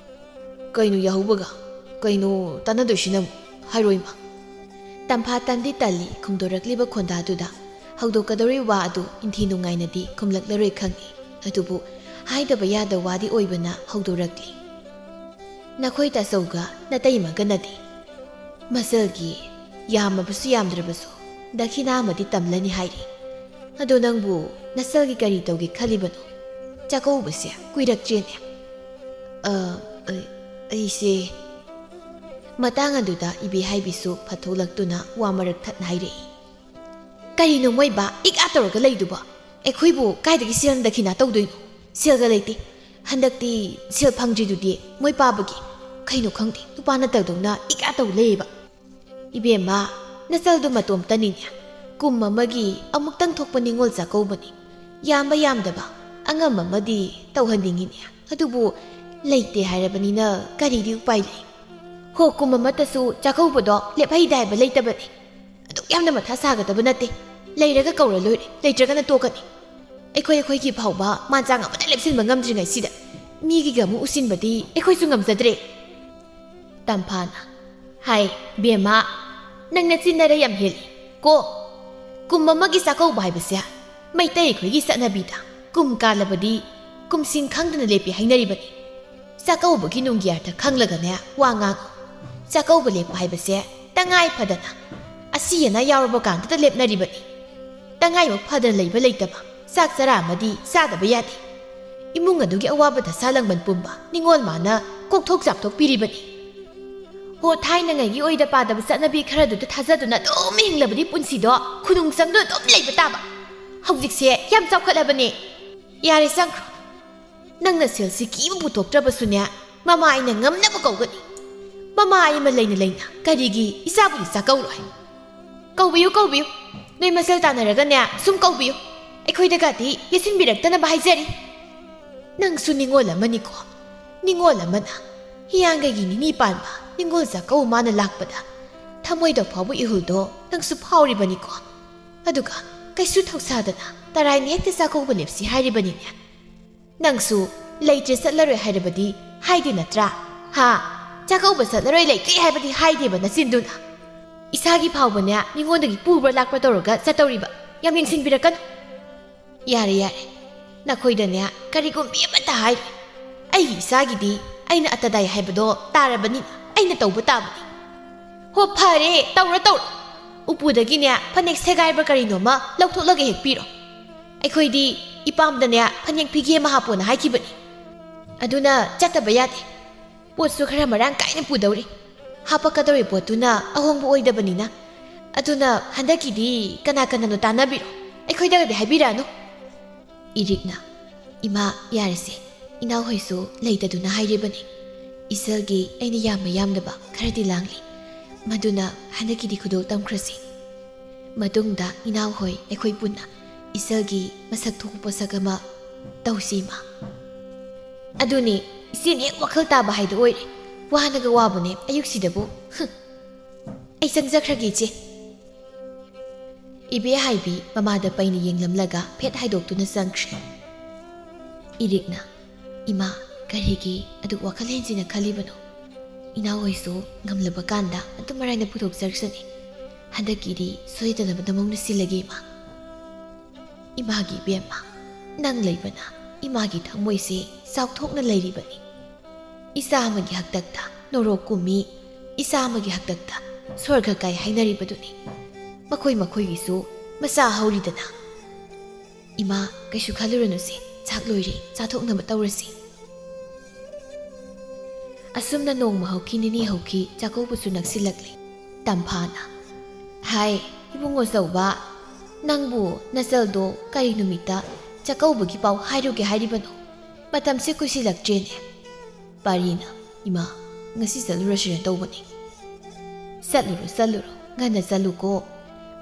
"ꯀꯩꯅꯣ ꯌꯥꯍꯧꯕꯒ? ꯀꯩꯅꯣ ꯇꯥꯟꯅꯗꯣꯏꯁꯤꯅ ꯑꯃꯨꯛ? ꯍꯥꯏꯔꯣ ꯏꯃꯥ"꯫ ꯇꯝꯐꯥ ꯇꯟꯗꯤ ꯇꯜꯂꯤ ꯈꯨꯝꯗꯣꯔꯛꯂꯤꯕ ꯈꯣꯟꯗꯥꯗꯨꯗ꯫ ꯍꯧꯗꯣꯛꯀꯗꯧꯔꯤꯕ ꯋꯥ ꯑꯗꯨ ꯏꯟꯊꯤ ꯅꯨꯡꯉꯥꯏꯅꯗꯤ ꯈꯨꯝꯂꯛꯂꯔꯣꯏ ꯈꯪꯏ꯫ ꯑꯗꯨꯕꯨ ꯍꯥꯏꯗꯕ ꯌꯥꯗꯕ ꯋꯥꯗꯤ ꯑꯣꯏꯕꯅ ꯍꯧꯗꯣꯔꯛꯂꯤ꯫ "ꯅꯈꯣꯏ ꯇꯥꯆꯧꯒ ꯅꯇꯩꯃꯒꯅꯗꯤ ꯃꯆꯜꯒꯤ ꯌꯥꯝꯃꯕꯁꯨ ꯌꯥꯝꯗ꯭ꯔꯕꯁꯨ ꯗꯈꯤꯅꯥ ꯑꯃꯗꯤ ꯇꯝꯂꯅꯤ ꯍꯥꯏꯔꯤ꯫ ꯑꯗꯣ ꯅꯪꯕꯨ ꯅꯆꯜꯒꯤ ꯀꯔꯤ ꯇꯧꯒꯦ ꯈꯜꯂꯤꯕꯅꯣ? ꯆꯥꯛꯀꯧꯕꯁꯦ ꯀꯨꯏꯔꯛꯇ꯭ꯔꯦꯅꯦ"꯫ "ꯑ, ꯑꯩ-, ꯑꯩꯁꯦ"꯫ ꯃꯇꯥꯡ ꯑꯗꯨꯗ ꯏꯕꯦꯍꯥꯏꯕꯤꯁꯨ ꯐꯠꯊꯣꯛꯂꯛꯇꯨꯅ ꯋꯥ ꯃꯔꯛ ꯊꯠꯅ ꯍꯥꯏꯔꯛꯏ꯫ "ꯀꯔꯤꯅꯣ ꯃꯣꯏꯕ ꯏꯛ ꯑꯥ ꯇꯧꯔꯒ ꯂꯩꯗꯨꯕꯣ? ꯑꯩꯈꯣꯏꯕꯨ ꯀꯥꯏꯗꯒꯤ ꯁꯦꯜ ꯗꯈꯤꯅꯥ ꯇꯧꯗꯣꯏꯅꯣ? ꯁꯦꯜꯒ ꯂꯩꯇꯦ꯫ ꯍꯟꯗꯛꯇꯤ ꯁꯦꯜ ꯐꯪꯗ꯭ꯔꯤꯗꯨꯗꯤ ꯃꯣꯏ ꯄꯥꯕꯒꯤ꯫ ꯀꯩꯅꯣ ꯈꯪꯗꯦ, ꯅꯨꯄꯥ ꯅꯠꯇꯕꯗꯧꯅ ꯏꯛ ꯑꯥ ꯇꯧ ꯂꯩꯌꯦꯕ"꯫ "ꯏꯕꯦꯝꯃ, ꯅꯆꯜꯗꯨ ꯃꯇꯣꯝꯇꯅꯤꯅꯦ꯫ ꯀꯨꯝ ꯑꯃꯒꯤ ꯑꯃꯨꯛꯇꯪ ꯊꯣꯛꯄ ꯅꯤꯉꯣꯜ ꯆꯥꯛꯀꯧꯕꯅꯤ꯫ ꯌꯥꯝꯕ ꯌꯥꯝꯗꯕ ꯑꯉꯝꯕ ꯑꯃꯗꯤ ꯇꯧꯍꯟꯅꯤꯡꯉꯤꯅꯦ꯫ ꯑꯗꯨꯕꯨ ꯂꯩꯇꯦ ꯍꯥꯏꯔꯕꯅꯤꯅ ꯀꯔꯤꯗꯤ ꯎꯄꯥꯏ ꯂꯩ?" "ꯍꯣ, ꯀꯨꯝ ꯑꯃꯠꯇꯁꯨ ꯆꯥꯛꯀꯧꯕꯗꯣ ꯂꯦꯞꯍꯩꯗꯦ ꯍꯥꯏꯕ ꯂꯩꯇꯕꯅꯤ꯫ ꯑꯗꯨꯛ ꯌꯥꯝꯅ ꯃꯊꯥ ꯁꯥꯒꯗꯕ ꯅꯠꯇꯦ꯫ ꯂꯩꯔꯒ ꯀꯧꯔ ꯂꯣꯏꯔꯦ, ꯂꯩꯇ꯭ꯔꯒꯅ ꯇꯣꯛꯀꯅꯤ꯫ ꯑꯩꯈꯣꯏ ꯑꯩꯈꯣꯏꯒꯤ ꯐꯥꯎꯕ ꯃꯥꯟ ꯆꯥꯡ ꯑꯃꯠꯇ ꯂꯦꯞꯁꯤꯟꯕ ꯉꯝꯗ꯭ꯔꯤꯉꯩꯁꯤꯗ ꯃꯤꯒꯤꯒ ꯑꯃꯨꯛ ꯎꯁꯤꯟꯕꯗꯤ ꯑꯩꯈꯣꯏꯁꯨ ꯉꯝꯖꯗ꯭ꯔꯦ"꯫ ꯇꯝꯐꯥꯅ, "ꯍꯥꯏ, ꯕꯦꯝꯃ, ꯅꯪ ꯅꯆꯤꯟ ꯅꯔꯩ ꯌꯥꯝ ꯍꯦꯜꯂꯤ ꯀꯣ꯫ ꯀꯨꯝ ꯑꯃꯒꯤ ꯆꯥꯛꯀꯧꯕ ꯍꯥꯏꯕꯁꯦ ꯃꯩꯇꯩ ꯑꯩꯈꯣꯏꯒꯤ ꯆꯠꯅꯕꯤꯗ ꯀꯨꯝ ꯀꯥꯜꯂꯕꯗꯤ ꯀꯨꯝꯁꯤꯡ ꯈꯪꯗꯅ ꯂꯦꯞꯄꯤ ꯍꯥꯏꯅꯔꯤꯕꯅꯤ꯫ ꯆꯥꯛꯀꯧꯕꯒꯤ ꯅꯨꯡꯒꯤ ꯑꯔꯊ ꯈꯪꯂꯒꯅꯦ ꯋꯥ ꯉꯥꯡꯉꯨ꯫ ꯆꯥꯛꯀꯧꯕ ꯂꯦꯞꯄ ꯍꯥꯏꯕꯁꯦ ꯇꯉꯥꯏ ꯐꯗꯅ ꯑꯁꯤ ꯑꯅꯥ ꯌꯥꯎꯔꯕ ꯀꯥꯟꯗꯇ ꯂꯦꯞꯅꯔꯤꯕꯅꯤ꯫ ꯇꯉꯥꯏꯃꯨꯛ ꯐꯗꯅ ꯂꯩꯕ ꯂꯩꯇꯕ ꯆꯥꯛ ꯆꯔꯥ ꯑꯃꯗꯤ ꯆꯥꯗꯕ ꯌꯥꯗꯦ꯫ ꯏꯃꯨꯡ ꯑꯗꯨꯒꯤ ꯑꯋꯥꯕ ꯗꯁꯥ ꯂꯥꯡꯕꯟ ꯄꯨꯝꯕ ꯅꯤꯡꯉꯣꯜ ꯃꯥꯅ ꯀꯣꯛꯊꯣꯛ ꯆꯥꯝꯊꯣꯛꯄꯤꯔꯤꯕꯅꯤ꯫ ꯍꯣ, ꯊꯥꯏꯅꯉꯩꯒꯤ ꯑꯣꯏꯗ ꯄꯥꯗꯕ ꯆꯠꯅꯕꯤ ꯈꯔꯗꯨꯗ ꯊꯥꯖꯗꯨꯅ ꯑꯗꯨꯝ ꯍꯤꯡꯂꯕꯗꯤ ꯄꯨꯟꯁꯤꯗꯣ ꯈꯨꯅꯨꯡ ꯆꯪꯗꯨꯅ ꯑꯗꯨꯝ ꯂꯩꯕ ꯇꯥꯕ꯫ ꯍꯧꯖꯤꯛꯁꯦ ꯌꯥꯝ ꯆꯥꯎꯈꯠꯂꯕꯅꯤ꯫ ꯌꯥꯔꯦ, ꯆꯪꯈ꯭ꯔꯣ꯫ ꯅꯪꯅ ꯁꯦꯜꯁꯤ ꯀꯤꯕ ꯄꯨꯊꯣꯛꯇ꯭ꯔꯕꯁꯨꯅꯦ, ꯃꯃꯥ ꯑꯩꯅ ꯉꯝꯅꯕ ꯀꯧꯒꯅꯤ꯫ ꯃꯃꯥ ꯑꯩ ꯑꯃ ꯂꯩꯅ ꯂꯩꯅ ꯀꯔꯤꯒꯤ ꯏꯆꯥꯕꯨꯗꯤ ꯆꯥꯛꯀꯧꯔꯣꯏ? ꯀꯧꯕꯤꯌꯨ, ꯀꯧꯕꯤꯌꯨ꯫ ꯅꯣꯏ ꯃꯁꯦꯜ ꯇꯥꯟꯅꯔꯒꯅꯦ ꯁꯨꯝ ꯀꯧꯕꯤꯌꯨ꯫ ꯑꯩꯈꯣꯏꯗꯒꯗꯤ ꯌꯦꯠꯁꯤꯟꯕꯤꯔꯛꯇꯅꯕ ꯍꯥꯏꯖꯔꯤ꯫ ꯅꯪꯁꯨ ꯅꯤꯉꯣꯜ ꯑꯃꯅꯤꯀꯣ꯫ ꯅꯤꯉꯣꯜ ꯑꯃꯅ ꯍꯤꯌꯥꯡꯒꯩꯒꯤ ꯅꯤꯅꯤ ꯄꯥꯟꯕ ꯅꯤꯉꯣꯜ ꯆꯥꯛꯀꯧꯕ ꯃꯥꯅ ꯂꯥꯛꯄꯗ ꯊꯃꯣꯏꯗ ꯐꯥꯎꯕ ꯏꯍꯨꯜꯗꯣ ꯅꯪꯁꯨ ꯐꯥꯎꯔꯤꯕꯅꯤꯀꯣ꯫ ꯑꯗꯨꯒ ꯀꯩꯁꯨ ꯊꯧꯁꯥꯗꯅ ꯇꯔꯥꯏꯅ ꯍꯦꯛꯇ ꯆꯥꯛꯀꯧꯕ ꯂꯦꯞꯁꯤ ꯍꯥꯏꯔꯤꯕꯅꯤꯅꯦ꯫ ꯅꯪꯁꯨ ꯂꯩꯇ꯭ꯔꯦ ꯆꯠꯂꯔꯣꯏ ꯍꯥꯏꯔꯕꯗꯤ ꯍꯥꯏꯗꯦ ꯅꯠꯇ꯭ꯔꯥ? ꯍꯥ? ꯆꯥꯛꯀꯧꯕ ꯆꯠꯂꯔꯣꯏ ꯂꯩꯇ꯭ꯔꯦ ꯍꯥꯏꯕꯗꯤ ꯍꯥꯏꯗꯦꯕ ꯅꯆꯤꯟꯗꯨꯅ꯫ ꯏꯁꯥꯒꯤ ꯐꯥꯎꯕꯅꯦ ꯃꯤꯉꯣꯟꯗꯒꯤ ꯄꯨꯕ꯭ꯔꯥ ꯂꯥꯛꯄ꯭ꯔꯥ ꯇꯧꯔꯒ ꯆꯠꯇꯧꯔꯤꯕ꯫ ꯌꯥꯝ ꯌꯦꯡꯁꯤꯟꯕꯤꯔꯛꯀꯅꯨ꯫ ꯌꯥꯔꯦ, ꯌꯥꯔꯦ꯫ ꯅꯈꯣꯏꯗꯅꯦ ꯀꯔꯤꯒꯨꯝꯕꯤ ꯑꯃꯠꯇ ꯍꯥꯏꯔꯣꯏ꯫ ꯑꯩꯒꯤ ꯏꯆꯥꯒꯤꯗꯤ ꯑꯩꯅ ꯑꯇꯗꯥꯏ ꯍꯥꯏꯕꯗꯣ ꯇꯥꯔꯕꯅꯤꯅ ꯑꯩꯅ ꯇꯧꯕ ꯇꯥꯕꯅꯤ꯫ ꯍꯣ, ꯐꯔꯦ, ꯇꯧꯔꯣ, ꯇꯧꯔꯣ꯫ ꯎꯄꯨꯗꯒꯤꯅꯦ ꯐꯅꯦꯛ ꯁꯦꯒꯥꯏꯕ ꯀꯔꯤꯅꯣꯃ ꯂꯧꯊꯣꯛꯂꯒ ꯍꯦꯛ ꯄꯤꯔꯣ꯫ ꯑꯩꯈꯣꯏꯗꯤ ꯏꯄꯥꯝꯗꯅꯦ ꯐꯅꯦꯛ ꯐꯤꯒꯦ ꯑꯃ ꯍꯥꯞꯄꯣꯅ ꯍꯥꯏꯈꯤꯕꯅꯤ꯫ ꯑꯗꯨꯅ ꯆꯠꯇꯕ ꯌꯥꯗꯦ꯫ ꯄꯣꯠꯁꯨ ꯈꯔ ꯃꯔꯥꯡ ꯀꯥꯏꯅ ꯄꯨꯗꯧꯔꯤ꯫ ꯍꯥꯄꯛꯀꯗꯧꯔꯤ ꯄꯣꯠꯇꯨꯅ ꯑꯍꯣꯡꯕ ꯑꯣꯏꯗꯕꯅꯤꯅ꯫ ꯑꯗꯨꯅ ꯍꯟꯗꯛꯀꯤꯗꯤ ꯀꯅꯥ ꯀꯅꯥꯅꯣ ꯇꯥꯟꯅꯕꯤꯔꯣ꯫ ꯑꯩꯈꯣꯏꯗꯒꯗꯤ ꯍꯥꯏꯕꯤꯔꯛꯑꯅꯨ꯫ ꯏꯔꯤꯛꯅ, "ꯏꯃꯥ, ꯌꯥꯔꯁꯦ꯫ ꯏꯅꯥꯎꯍꯣꯏꯁꯨ ꯂꯩꯇꯗꯨꯅ ꯍꯥꯏꯔꯤꯕꯅꯤ꯫ ꯏꯆꯜꯒꯤ ꯑꯩꯅ ꯌꯥꯝꯕ ꯌꯥꯝꯗꯕ ꯈꯔꯗꯤ ꯂꯥꯡꯂꯤ꯫ ꯃꯗꯨꯅ ꯍꯟꯗꯛꯀꯤꯗꯤ ꯈꯨꯗꯣꯜ ꯇꯝꯈ꯭ꯔꯁꯤ꯫ ꯃꯇꯨꯡꯗ ꯏꯅꯥꯎꯍꯣꯏ ꯑꯩꯈꯣꯏ ꯄꯨꯟꯅ ꯏꯆꯜꯒꯤ ꯃꯁꯛ ꯊꯣꯛꯄ ꯄꯣꯠꯁꯛ ꯑꯃ ꯇꯧꯁꯤ, ꯏꯃꯥ꯫" ꯑꯗꯨꯅꯤ, ꯏꯆꯦꯅ ꯍꯦꯛ ꯋꯥꯈꯜ ꯇꯥꯕ ꯍꯥꯏꯗꯣ ꯑꯣꯏꯔꯦ꯫ ꯋꯥꯅꯒ ꯋꯥꯕꯅꯦ ꯑꯌꯨꯛꯁꯤꯗꯕꯨ꯫ ꯍꯨꯝ꯫ ꯑꯩ ꯆꯪꯖꯈ꯭ꯔꯒꯦ, ꯏꯆꯦ꯫ ꯏꯕꯦ ꯍꯥꯏꯕꯤ ꯃꯃꯥꯗ ꯄꯩꯅ ꯌꯦꯡꯂꯝꯂꯒ ꯐꯦꯠ ꯍꯥꯏꯗꯣꯛꯇꯨꯅ ꯆꯪꯈ꯭ꯔꯦ꯫ ꯏꯔꯤꯛꯅ, "ꯏꯃꯥ, ꯀꯔꯤꯒꯤ ꯑꯗꯨꯛ ꯋꯥꯈꯜ ꯍꯦꯟꯖꯤꯟꯅ ꯈꯜꯂꯤꯕꯅꯣ? ꯏꯅꯥꯎꯍꯣꯏꯁꯨ ꯉꯝꯂꯕ ꯀꯥꯟꯗ ꯑꯗꯨꯝ ꯃꯔꯥꯏꯅ ꯄꯨꯊꯣꯛꯆꯔꯛꯁꯅꯤ꯫ ꯍꯟꯗꯛꯀꯤꯗꯤ ꯁꯣꯏꯗꯅꯕ ꯅꯃꯧꯅ ꯁꯤꯜꯂꯒꯦ, ꯏꯃꯥ꯫" ꯏꯃꯥꯒꯤ ꯏꯕꯦꯝꯃ, ꯅꯪ ꯂꯩꯕꯅ ꯏꯃꯥꯒꯤ ꯊꯃꯣꯏꯁꯦ ꯆꯥꯎꯊꯣꯛꯅ ꯂꯩꯔꯤꯕꯅꯤ꯫ ꯏꯆꯥ ꯑꯃꯒꯤ ꯍꯥꯛꯇꯛꯇ ꯅꯣꯔꯣꯛ ꯀꯨꯝꯃꯤ, ꯏꯆꯥ ꯑꯃꯒꯤ ꯍꯥꯛꯇꯛꯇ ꯁ꯭ꯋꯔꯒ ꯀꯥꯏ ꯍꯥꯏꯅꯔꯤꯕꯗꯨꯅꯤ꯫ ꯃꯈꯣꯏ ꯃꯈꯣꯏꯒꯤꯁꯨ ꯃꯆꯥ ꯍꯧꯔꯤꯗꯅ꯫ ꯏꯃꯥ, ꯀꯩꯁꯨ ꯈꯜꯂꯨꯔꯅꯨꯁꯦ, ꯆꯥꯛ ꯂꯣꯏꯔꯦ, ꯆꯥꯊꯣꯛꯅꯕ ꯇꯧꯔꯁꯤ꯫ ꯑꯁꯨꯝꯅ ꯅꯣꯡꯃ ꯍꯧꯈꯤ, ꯅꯤꯅꯤ ꯍꯧꯈꯤ, ꯆꯥꯛꯀꯧꯕꯁꯨ ꯅꯛꯁꯤꯜꯂꯛꯂꯦ꯫ ꯇꯝꯐꯥꯅ, "ꯍꯥꯏ, ꯏꯕꯨꯡꯉꯣ ꯆꯧꯕ, ꯅꯪꯕꯨ ꯅꯆꯜꯗꯣ ꯀꯔꯤ ꯅꯨꯃꯤꯠꯇ ꯆꯥꯛꯀꯧꯕꯒꯤ ꯄꯥꯎ ꯍꯥꯏꯔꯨꯒꯦ ꯍꯥꯏꯔꯤꯕꯅꯣ? ꯃꯇꯝꯁꯦ ꯀꯨꯏꯁꯤꯜꯂꯛꯇ꯭ꯔꯦꯅꯦ꯫" ꯄꯥꯔꯤꯅ, "ꯏꯃꯥ, ꯉꯁꯤ ꯆꯠꯂꯨꯔꯁꯤꯔ ꯇꯧꯕꯅꯤ꯫" "ꯆꯠꯂꯨꯔꯣ, ꯆꯠꯂꯨꯔꯣ, ꯉꯟꯅ ꯆꯠꯂꯨꯀꯣ꯫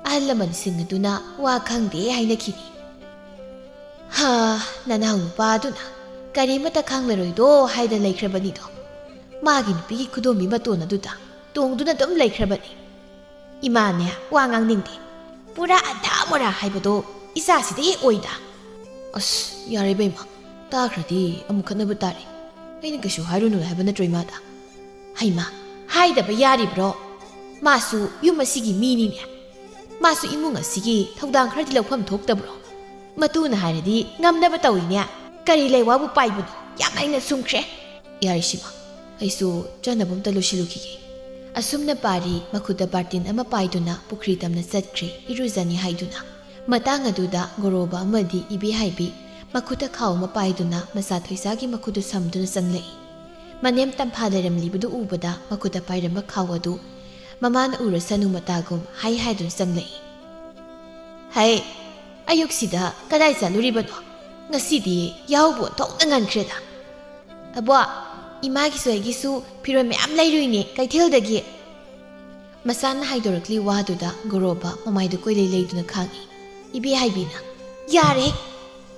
ꯑꯍꯜ ꯂꯃꯟꯁꯤꯡ ꯑꯗꯨꯅ ꯋꯥ ꯈꯪꯗꯦ ꯍꯥꯏꯅꯈꯤꯅꯤ꯫ ꯍꯥ, ꯅꯅꯥꯎ ꯅꯨꯄꯥ ꯑꯗꯨꯅ ꯀꯔꯤꯃꯠꯇ ꯈꯪꯂꯔꯣꯏꯗꯣ ꯍꯥꯏꯗ ꯂꯩꯈ꯭ꯔꯕꯅꯤꯗꯣ꯫ ꯃꯥꯒꯤ ꯅꯨꯄꯤꯒꯤ ꯈꯨꯗꯣꯝꯕꯤ ꯃꯇꯣꯟ ꯑꯗꯨꯗ ꯇꯣꯡꯗꯨꯅ ꯑꯗꯨꯝ ꯂꯩꯈ꯭ꯔꯕꯅꯤ꯫ ꯏꯃꯥꯅꯦ ꯋꯥ ꯉꯥꯡꯅꯤꯡꯗꯦ꯫ ꯄꯨꯔꯥ ꯑꯙꯥ ꯃꯣꯔꯥ ꯍꯥꯏꯕꯗꯣ ꯏꯆꯥꯁꯤꯗ ꯍꯦꯛ ꯑꯣꯏꯗ꯫ ꯑꯁ, ꯌꯥꯔꯦ ꯕꯦꯝꯃ, ꯇꯥꯈ꯭ꯔꯗꯤ ꯑꯃꯨꯛ ꯈꯠꯅꯕ ꯇꯥꯔꯦ꯫ ꯑꯩꯅ ꯀꯩꯁꯨ ꯍꯥꯏꯔꯨꯅꯨ ꯍꯥꯏꯕ ꯅꯠꯇ꯭ꯔꯣ ꯏꯃꯥꯗ? ꯍꯩꯃꯥ, ꯍꯥꯏꯗꯕ ꯌꯥꯔꯤꯕ꯭ꯔꯣ? ꯃꯥꯁꯨ ꯌꯨꯝ ꯑꯁꯤꯒꯤ ꯃꯤꯅꯤꯅꯦ꯫ ꯃꯥꯁꯨ ꯏꯃꯨꯡ ꯑꯁꯤꯒꯤ ꯊꯧꯗꯥꯡ ꯈꯔꯗꯤ ꯂꯧꯐꯝ ꯊꯣꯛꯇꯕ꯭ꯔꯣ? ꯃꯇꯨꯅ ꯍꯥꯏꯔꯗꯤ ꯉꯝꯅꯕ ꯇꯧꯏꯅꯦ꯫ ꯀꯔꯤ ꯂꯩꯋꯥꯕꯨ ꯄꯥꯏꯕꯅꯣ? ꯌꯥꯝ ꯍꯩꯅ ꯁꯨꯝꯈ꯭ꯔꯦ꯫ ꯌꯥꯔꯦ ꯁꯤꯃ, ꯑꯩꯁꯨ ꯆꯥꯅꯕ ꯑꯝꯇ ꯂꯣꯏꯁꯤꯜꯂꯨꯈꯤꯒꯦ꯫ ꯑꯁꯨꯝꯅ ꯄꯥꯔꯤ ꯃꯈꯨꯠꯇ ꯕꯥꯔꯇꯤꯟ ꯑꯃ ꯄꯥꯏꯗꯨꯅ ꯄꯨꯈ꯭ꯔꯤ ꯇꯝꯅ ꯆꯠꯈ꯭ꯔꯦ ꯏꯔꯨꯖꯅꯤ ꯍꯥꯏꯗꯨꯅ꯫ ꯃꯇꯥꯡ ꯑꯗꯨꯗ ꯒꯣꯔꯣꯕ ꯑꯃꯗꯤ ꯏꯕꯦꯍꯥꯏꯕꯤ ꯃꯈꯨꯠꯇ ꯈꯥꯎ ꯑꯃ ꯄꯥꯏꯗꯨꯅ ꯃꯆꯥ ꯊꯣꯏꯁꯥꯒꯤ ꯃꯈꯨꯠꯇꯨ ꯁꯝꯗꯨꯅ ꯆꯪꯂꯛꯏ꯫ ꯃꯅꯦꯝ ꯇꯝꯐꯥ ꯂꯩꯔꯝꯂꯤꯕꯗꯨ ꯎꯕꯗ ꯃꯈꯨꯠꯇ ꯄꯥꯏꯔꯝꯕ ꯈꯥꯎ ꯑꯗꯨ ꯃꯃꯥꯅ ꯎꯔꯁꯅꯨ ꯃꯇꯥꯒꯨꯝ ꯍꯥꯏ ꯍꯥꯏꯗꯨꯅ ꯆꯪꯂꯛꯏ꯫ ꯍꯩ, ꯑꯌꯨꯛꯁꯤꯗ ꯀꯗꯥꯏ ꯆꯠꯂꯨꯔꯤꯕꯅꯣ? ꯉꯁꯤꯗꯤ ꯌꯥꯍꯧꯕꯨ ꯑꯣꯟꯊꯣꯛꯅ ꯉꯟꯈ꯭ꯔꯦꯗ꯫ ꯑꯕꯣ, ꯏꯃꯥꯒꯤꯁꯨ ꯑꯩꯒꯤꯁꯨ ꯐꯤꯔꯣꯜ ꯃꯌꯥꯝ ꯂꯩꯔꯨꯏꯅꯦ ꯀꯩꯊꯦꯜꯗꯒꯤ꯫ ꯃꯆꯥꯅ ꯍꯥꯏꯗꯣꯔꯛꯂꯤ ꯋꯥꯗꯨꯗ ꯒꯣꯔꯣꯕ ꯃꯃꯥꯏꯗꯨ ꯀꯣꯏꯂꯩ ꯂꯩꯗꯨꯅ ꯈꯥꯡꯏ꯫ ꯏꯕꯦꯍꯥꯏꯕꯤꯅ, "ꯌꯥꯔꯦ!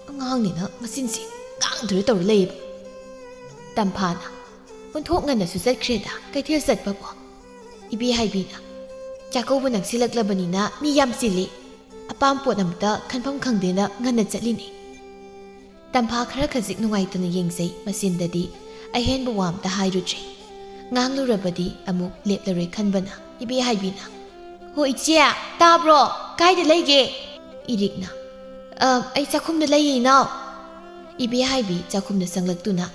ꯑꯉꯥꯡꯅꯤꯅ ꯃꯆꯤꯟꯁꯤ ꯉꯥꯡꯗꯨꯅ ꯇꯧꯔ ꯂꯩꯌꯦꯕ꯫" ꯇꯝꯐꯥꯅ, "ꯑꯣꯟꯊꯣꯛ ꯉꯟꯅꯁꯨ ꯆꯠꯈ꯭ꯔꯦꯗ ꯀꯩꯊꯦꯜ ꯆꯠꯄꯕꯣ꯫" ꯏꯕꯦꯍꯥꯏꯕꯤꯅ, "ꯆꯥꯛꯀꯧꯕ ꯅꯛꯁꯤꯜꯂꯛꯂꯕꯅꯤꯅ ꯃꯤ ꯌꯥꯝ ꯆꯤꯜꯂꯤ꯫ ꯑꯄꯥꯝ ꯄꯣꯠ ꯑꯃꯇ ꯈꯟꯐꯝ ꯈꯪꯗꯦꯅ ꯉꯟꯅ ꯆꯠꯂꯤꯅꯤ꯫" ꯇꯝꯐꯥ ꯈꯔ ꯈꯖꯤꯛ ꯅꯨꯡꯉꯥꯏꯇꯅ ꯌꯦꯡꯖꯩ, ꯃꯆꯤꯟꯗꯗꯤ ꯑꯍꯦꯟꯕ ꯋꯥ ꯑꯃꯇ ꯍꯥꯏꯔꯨꯗ꯭ꯔꯦ꯫ ꯉꯥꯡꯂꯨꯔꯕꯗꯤ ꯑꯃꯨꯛ ꯂꯦꯞꯂꯔꯣꯏ ꯈꯟꯕꯅ ꯏꯕꯦꯍꯥꯏꯕꯤꯅ, "ꯍꯣ ꯏꯆꯦ, ꯇꯥꯕ꯭ꯔꯣ? ꯀꯥꯏꯗ ꯂꯩꯒꯦ?" ꯏꯔꯤꯛꯅ, "ꯑ, ꯑꯩ ꯆꯥꯛꯈꯨꯝꯗ ꯂꯩꯌꯦ ꯏꯅꯥꯎ꯫" ꯏꯕꯦꯍꯥꯏꯕꯤ ꯆꯥꯛꯈꯨꯝꯗ ꯆꯪꯂꯛꯇꯨꯅ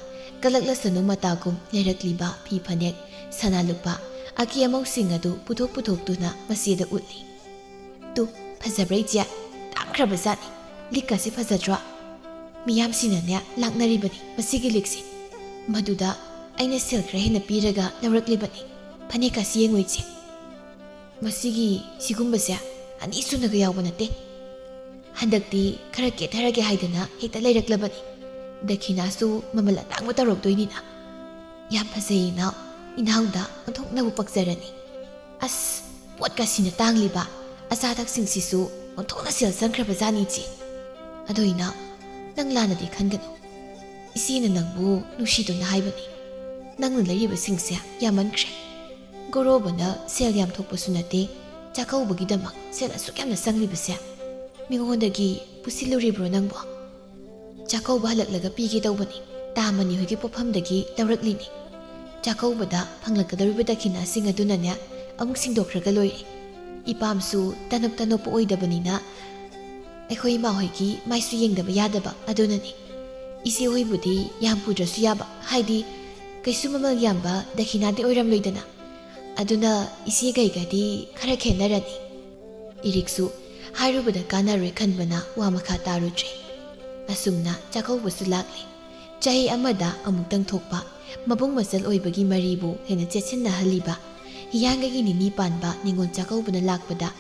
ꯀꯂꯛꯂꯁꯅꯨ ꯃꯇꯥꯒꯨꯝ ꯂꯩꯔꯛꯂꯤꯕ ꯐꯤ ꯐꯅꯦꯛ, ꯁꯅꯥ ꯂꯨꯄꯥ, ꯑꯀꯦ ꯑꯃꯧꯁꯤꯡ ꯑꯗꯨ ꯄꯨꯊꯣꯛ ꯄꯨꯊꯣꯛꯇꯨꯅ ꯃꯆꯦꯗ ꯎꯠꯂꯤ꯫ "ꯇꯨ, ꯐꯖꯕ꯭ꯔꯥ ꯏꯆꯦ? ꯇꯥꯡꯈ꯭ꯔꯕꯖꯥꯠꯅꯤ꯫ ꯂꯤꯛꯀꯁꯤ ꯐꯖꯗ꯭ꯔꯣ? ꯃꯤꯌꯥꯝꯁꯤꯅꯅꯦ ꯂꯥꯛꯅꯔꯤꯕꯅꯤ ꯃꯁꯤꯒꯤ ꯂꯤꯛꯁꯤ꯫ ꯃꯗꯨꯗ ꯑꯩꯅ ꯁꯦꯜ ꯈꯔ ꯍꯦꯟꯅ ꯄꯤꯔꯒ ꯂꯧꯔꯛꯂꯤꯕꯅꯤ꯫ ꯐꯅꯦꯛꯀꯁꯤ ꯌꯦꯡꯉꯨ ꯏꯆꯦ꯫ ꯃꯁꯤꯒꯤ ꯁꯤꯒꯨꯝꯕꯁꯦ ꯑꯅꯤ ꯁꯨꯅꯒ ꯌꯥꯎꯕ ꯅꯠꯇꯦ꯫ ꯍꯟꯗꯛꯇꯤ ꯈꯔ ꯀꯦꯊꯔꯒꯦ ꯍꯥꯏꯗꯅ ꯍꯦꯛꯇ ꯂꯩꯔꯛꯂꯕꯅꯤ꯫ ꯗꯈꯤꯅꯥꯁꯨ ꯃꯃꯜ ꯑꯇꯥꯡꯕ ꯇꯧꯔꯛꯇꯣꯏꯅꯤꯅ꯫ ꯌꯥꯝ ꯐꯖꯩ ꯏꯅꯥꯎ, ꯏꯅꯥꯎꯗ ꯑꯣꯟꯊꯣꯛꯅꯕꯨ ꯄꯛꯆꯔꯅꯤ꯫ ꯑꯁ, ꯄꯣꯠꯀꯁꯤꯅ ꯇꯥꯡꯂꯤꯕ, ꯑꯆꯥ ꯑꯊꯛꯁꯤꯡꯁꯤꯁꯨ ꯑꯣꯟꯊꯣꯛꯅ ꯁꯦꯜ ꯆꯪꯈ꯭ꯔꯕꯖꯥꯠꯅꯤ, ꯏꯆꯦ꯫ ꯑꯗꯣ ꯏꯅꯥꯎ, ꯅꯪ ꯂꯥꯟꯅꯗꯤ ꯈꯟꯒꯅꯨ꯫ ꯏꯆꯦꯅ ꯅꯪꯕꯨ ꯅꯨꯡꯁꯤꯗꯨꯅ ꯍꯥꯏꯕꯅꯤ꯫ ꯅꯪꯅ ꯂꯩꯔꯤꯕꯁꯤꯡꯁꯦ ꯌꯥꯝꯃꯟꯈ꯭ꯔꯦ꯫ ꯒꯣꯔꯣꯕꯅ ꯁꯦꯜ ꯌꯥꯝ ꯊꯣꯛꯄꯁꯨ ꯅꯠꯇꯦ, ꯆꯥꯛꯀꯧꯕꯒꯤꯗꯃꯛ ꯁꯦꯜ ꯑꯁꯨꯛ ꯌꯥꯝꯅ ꯆꯪꯂꯤꯕꯁꯦ ꯃꯤꯉꯣꯟꯗꯒꯤ ꯄꯨꯁꯤꯜꯂꯨꯔꯤꯕ꯭ꯔꯣ ꯅꯪꯕꯣ? ꯆꯥꯛꯀꯧꯕ ꯍꯜꯂꯛꯂꯒ ꯄꯤꯒꯦ ꯇꯧꯕꯅꯤ꯫ ꯇꯥꯃꯅꯤ ꯍꯣꯏꯒꯤ ꯄꯣꯠꯐꯝꯗꯒꯤ ꯂꯧꯔꯛꯂꯤꯅꯤ꯫ ꯆꯥꯛꯀꯧꯕꯗ ꯐꯪꯂꯛꯀꯗꯧꯔꯤꯕ ꯗꯈꯤꯅꯥꯁꯤꯡ ꯑꯗꯨꯅꯅꯦ ꯑꯃꯨꯛ ꯁꯤꯡꯗꯣꯛꯈ꯭ꯔꯒ ꯂꯣꯏꯔꯦ꯫ ꯏꯄꯥꯝꯁꯨ ꯇꯅꯣꯞ ꯇꯅꯣꯞꯄ ꯑꯣꯏꯗꯕꯅꯤꯅ ꯑꯩꯈꯣꯏ ꯏꯃꯥ ꯍꯣꯏꯒꯤ ꯃꯥꯏꯁꯨ ꯌꯦꯡꯗꯕ ꯌꯥꯗꯕ ꯑꯗꯨꯅꯅꯤ꯫ ꯏꯆꯦ ꯍꯣꯏꯕꯨꯗꯤ ꯌꯥꯝ ꯄꯨꯗ꯭ꯔꯁꯨ ꯌꯥꯕ, ꯍꯥꯏꯗꯤ ꯀꯩꯁꯨ ꯃꯃꯜ ꯌꯥꯝꯕ ꯗꯈꯤꯅꯥꯗꯤ ꯑꯣꯏꯔꯝꯂꯣꯏꯗꯅ꯫ ꯑꯗꯨꯅ ꯏꯆꯦ ꯀꯩꯒꯗꯤ ꯈꯔ ꯈꯦꯠꯅꯔꯅꯤ꯫ ꯏꯔꯤꯛꯁꯨ ꯍꯥꯏꯔꯨꯕꯗ ꯀꯥꯟꯅꯔꯣꯏ ꯈꯟꯕꯅ ꯋꯥ ꯃꯈꯥ ꯇꯥꯔꯨꯗ꯭ꯔꯦ꯫ ꯑꯁꯨꯝꯅ ꯆꯥꯛꯀꯧꯕꯁꯨ ꯂꯥꯛꯂꯦ꯫ ꯆꯍꯤ ꯑꯃꯗ ꯑꯃꯨꯛꯇꯪ ꯊꯣꯛꯄ, ꯃꯕꯨꯡ ꯃꯆꯜ ꯑꯣꯏꯕꯒꯤ ꯃꯔꯤꯕꯨ ꯍꯦꯟꯅ ꯆꯦꯠꯁꯤꯟꯅꯍꯜꯂꯤꯕ ꯍꯤꯌꯥꯡꯒꯩꯒꯤ ꯅꯤꯅꯤ ꯄꯥꯟꯕ ꯅꯤꯉꯣꯜ ꯆꯥꯛꯀꯧꯕꯅ ꯂꯥꯛꯄꯗ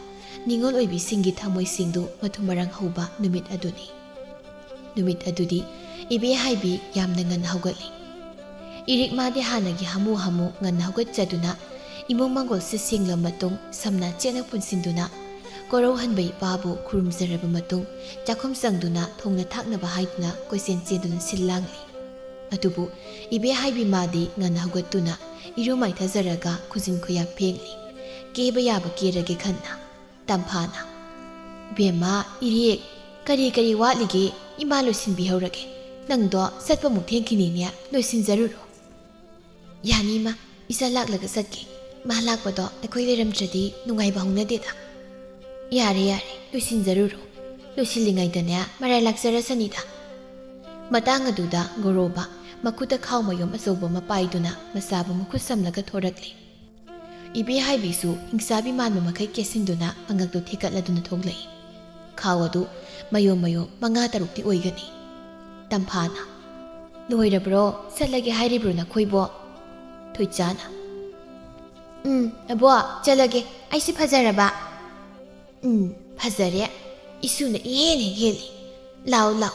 ꯅꯤꯉꯣꯜ ꯑꯣꯏꯕꯤꯁꯤꯡꯒꯤ ꯊꯃꯣꯏꯁꯤꯡꯗꯨ ꯃꯊꯨꯝ ꯃꯔꯥꯡ ꯍꯧꯕ ꯅꯨꯃꯤꯠ ꯑꯗꯨꯅꯤ꯫ ꯅꯨꯃꯤꯠ ꯑꯗꯨꯗꯤ ꯏꯕꯦ ꯍꯥꯏꯕꯤ ꯌꯥꯝꯅ ꯉꯟꯅ ꯍꯧꯒꯠꯂꯤ꯫ ꯏꯔꯤꯛ ꯃꯥꯗꯤ ꯍꯥꯟꯅꯒꯤ ꯍꯥꯃꯨ ꯍꯥꯃꯨ ꯉꯟꯅ ꯍꯧꯒꯠꯆꯗꯨꯅ ꯏꯃꯨꯡ ꯃꯪꯒꯣꯜꯁꯦ ꯁꯦꯡꯂ ꯃꯇꯨꯡ ꯁꯝꯅ ꯆꯦꯠꯅ ꯄꯨꯟꯁꯤꯟꯗꯨꯅ ꯀꯣꯔꯧꯍꯟꯕ ꯏꯄꯥꯕꯨ ꯈꯨꯔꯨꯝꯖꯔꯕ ꯃꯇꯨꯡ ꯆꯥꯛꯈꯨꯝ ꯆꯪꯗꯨꯅ ꯊꯣꯡꯅ ꯊꯥꯛꯅꯕ ꯍꯥꯏꯗꯨꯅ ꯀꯣꯏꯆꯦꯟ ꯆꯦꯟꯗꯨꯅ ꯁꯤꯜ ꯂꯥꯡꯂꯤ꯫ ꯑꯗꯨꯕꯨ ꯏꯕꯦ ꯍꯥꯏꯕꯤ ꯃꯥꯗꯤ ꯉꯟꯅ ꯍꯧꯒꯠꯇꯨꯅ ꯏꯔꯨ ꯃꯥꯏꯊꯖꯔꯒ ꯈꯨꯖꯤꯟ ꯈꯨꯌꯥ ꯐꯦꯡꯂꯤ꯫ ꯀꯦꯕ ꯌꯥꯕ ꯀꯦꯔꯒꯦ ꯈꯟꯅ ꯇꯝꯐꯥꯅ, "ꯏꯕꯦꯝꯃ, ꯏꯔꯦꯛ, ꯀꯔꯤ ꯀꯔꯤ ꯋꯥꯠꯂꯤꯒꯦ? ꯏꯃꯥ ꯂꯣꯏꯁꯤꯟꯕꯤꯍꯧꯔꯒꯦ꯫ ꯅꯪꯗꯣ ꯆꯠꯄꯃꯨꯛ ꯊꯦꯡꯈꯤꯅꯤꯅꯦ, ꯂꯣꯏꯁꯤꯟꯖꯔꯨꯔꯣ꯫" "ꯌꯥꯅꯤ ꯏꯃꯥ, ꯏꯆꯥ ꯂꯥꯛꯂꯒ ꯆꯠꯀꯦ꯫ ꯃꯥ ꯂꯥꯛꯄꯗꯣ ꯑꯩꯈꯣꯏ ꯂꯩꯔꯝꯗ꯭ꯔꯗꯤ ꯅꯨꯡꯉꯥꯏꯕ ꯍꯧꯅꯗꯦꯗ꯫" "ꯌꯥꯔꯦ ꯌꯥꯔꯦ, ꯂꯣꯏꯁꯤꯟꯖꯔꯨꯔꯣ꯫ ꯂꯣꯏꯁꯤꯜꯂꯤꯉꯩꯗꯅꯦ ꯃꯔꯥꯏ ꯂꯥꯛꯆꯔꯁꯅꯤꯗ꯫ ꯃꯇꯥꯡ ꯑꯗꯨꯗ ꯒꯣꯔꯣꯕ ꯃꯈꯨꯠꯇ ꯈꯥꯎ ꯃꯌꯨꯝ ꯑꯆꯧꯕ ꯑꯃ ꯄꯥꯏꯗꯨꯅ ꯃꯆꯥꯕꯨ ꯃꯈꯨꯠ ꯁꯝꯂꯒ ꯊꯣꯔꯛꯂꯦ꯫ ꯏꯕꯦ ꯍꯥꯏꯕꯤꯁꯨ ꯍꯤꯡꯆꯥꯕꯤ ꯃꯥꯟꯕ ꯃꯈꯩ ꯀꯦꯁꯤꯟꯗꯨꯅ ꯑꯉꯛꯇꯨ ꯊꯦꯛꯀꯠꯂꯗꯨꯅ ꯊꯣꯛꯂꯛꯏ꯫ ꯈꯥꯎ ꯑꯗꯨ ꯃꯌꯣꯝ ꯃꯌꯣꯝ ꯃꯉꯥ ꯇꯔꯨꯛꯇꯤ ꯑꯣꯏꯒꯅꯤ꯫ ꯇꯝꯐꯥꯅ, "ꯂꯣꯏꯔꯕ꯭ꯔꯣ? ꯆꯠꯂꯒꯦ ꯍꯥꯏꯔꯤꯕ꯭ꯔꯣ ꯅꯈꯣꯏꯕꯣ?" ꯊꯣꯏꯆꯥꯅ, "ꯎꯝ, ꯑꯕꯣ, ꯆꯠꯂꯒꯦ꯫ ꯑꯩꯁꯤ ꯐꯖꯔꯕ?" "ꯎꯝ, ꯐꯖꯔꯦ꯫ ꯏꯁꯨꯅ ꯏꯍꯦꯟ ꯍꯦꯛ ꯍꯦꯜꯂꯤ꯫ ꯂꯥꯎ, ꯂꯥꯎ,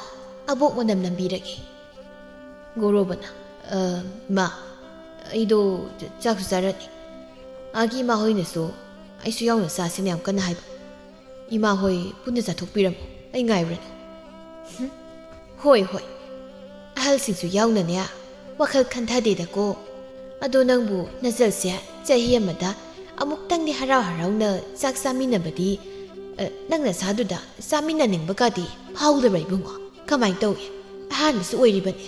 ꯑꯕꯣꯛ ꯃꯅꯝ ꯅꯝꯕꯤꯔꯒꯦ꯫" ꯒꯣꯔꯣꯕꯅ, "ꯑ, ꯏꯃꯥ, ꯑꯩꯗꯣ ꯆ-, ꯆꯥꯛꯁꯨ ꯆꯥꯔꯅꯤ꯫ ꯑꯥꯒꯤ ꯏꯃꯥ ꯍꯣꯏꯅꯁꯨ ꯑꯩꯁꯨ ꯌꯥꯎꯅ ꯆꯥꯁꯦꯅ ꯌꯥꯝ ꯀꯟꯅ ꯍꯥꯏꯕ꯫ ꯏꯃꯥ ꯍꯣꯏ ꯄꯨꯟꯅ ꯆꯥꯊꯣꯛꯄꯤꯔꯝꯃꯣ, ꯑꯩ ꯉꯥꯏꯔꯨꯔꯅꯤ꯫ ꯍꯨꯝ, ꯍꯣꯏ ꯍꯣꯏ, ꯑꯍꯜꯁꯤꯡꯁꯨ ꯌꯥꯎꯅꯅꯦ꯫ ꯋꯥꯈꯜ ꯈꯟꯊꯗꯦꯗꯀꯣ꯫ ꯑꯗꯣ ꯅꯪꯕꯨ ꯅꯆꯜꯁꯦ ꯆꯍꯤ ꯑꯃꯗ ꯑꯃꯨꯛꯇꯪꯗꯤ ꯍꯔꯥꯎ ꯍꯔꯥꯎꯅ ꯆꯥꯛ ꯆꯥꯃꯤꯟꯅꯕꯗꯤ, ꯑ, ꯅꯪ ꯅꯁꯥꯗꯨꯗ ꯆꯥꯃꯤꯟꯅꯅꯤꯡꯕꯒꯗꯤ ꯐꯥꯎꯗꯕ꯭ꯔꯥ ꯏꯕꯨꯡꯉꯣ? ꯀꯃꯥꯏꯅ ꯇꯧꯏ? ꯑꯍꯥꯟꯕꯁꯨ ꯑꯣꯏꯔꯤꯕꯅꯦ꯫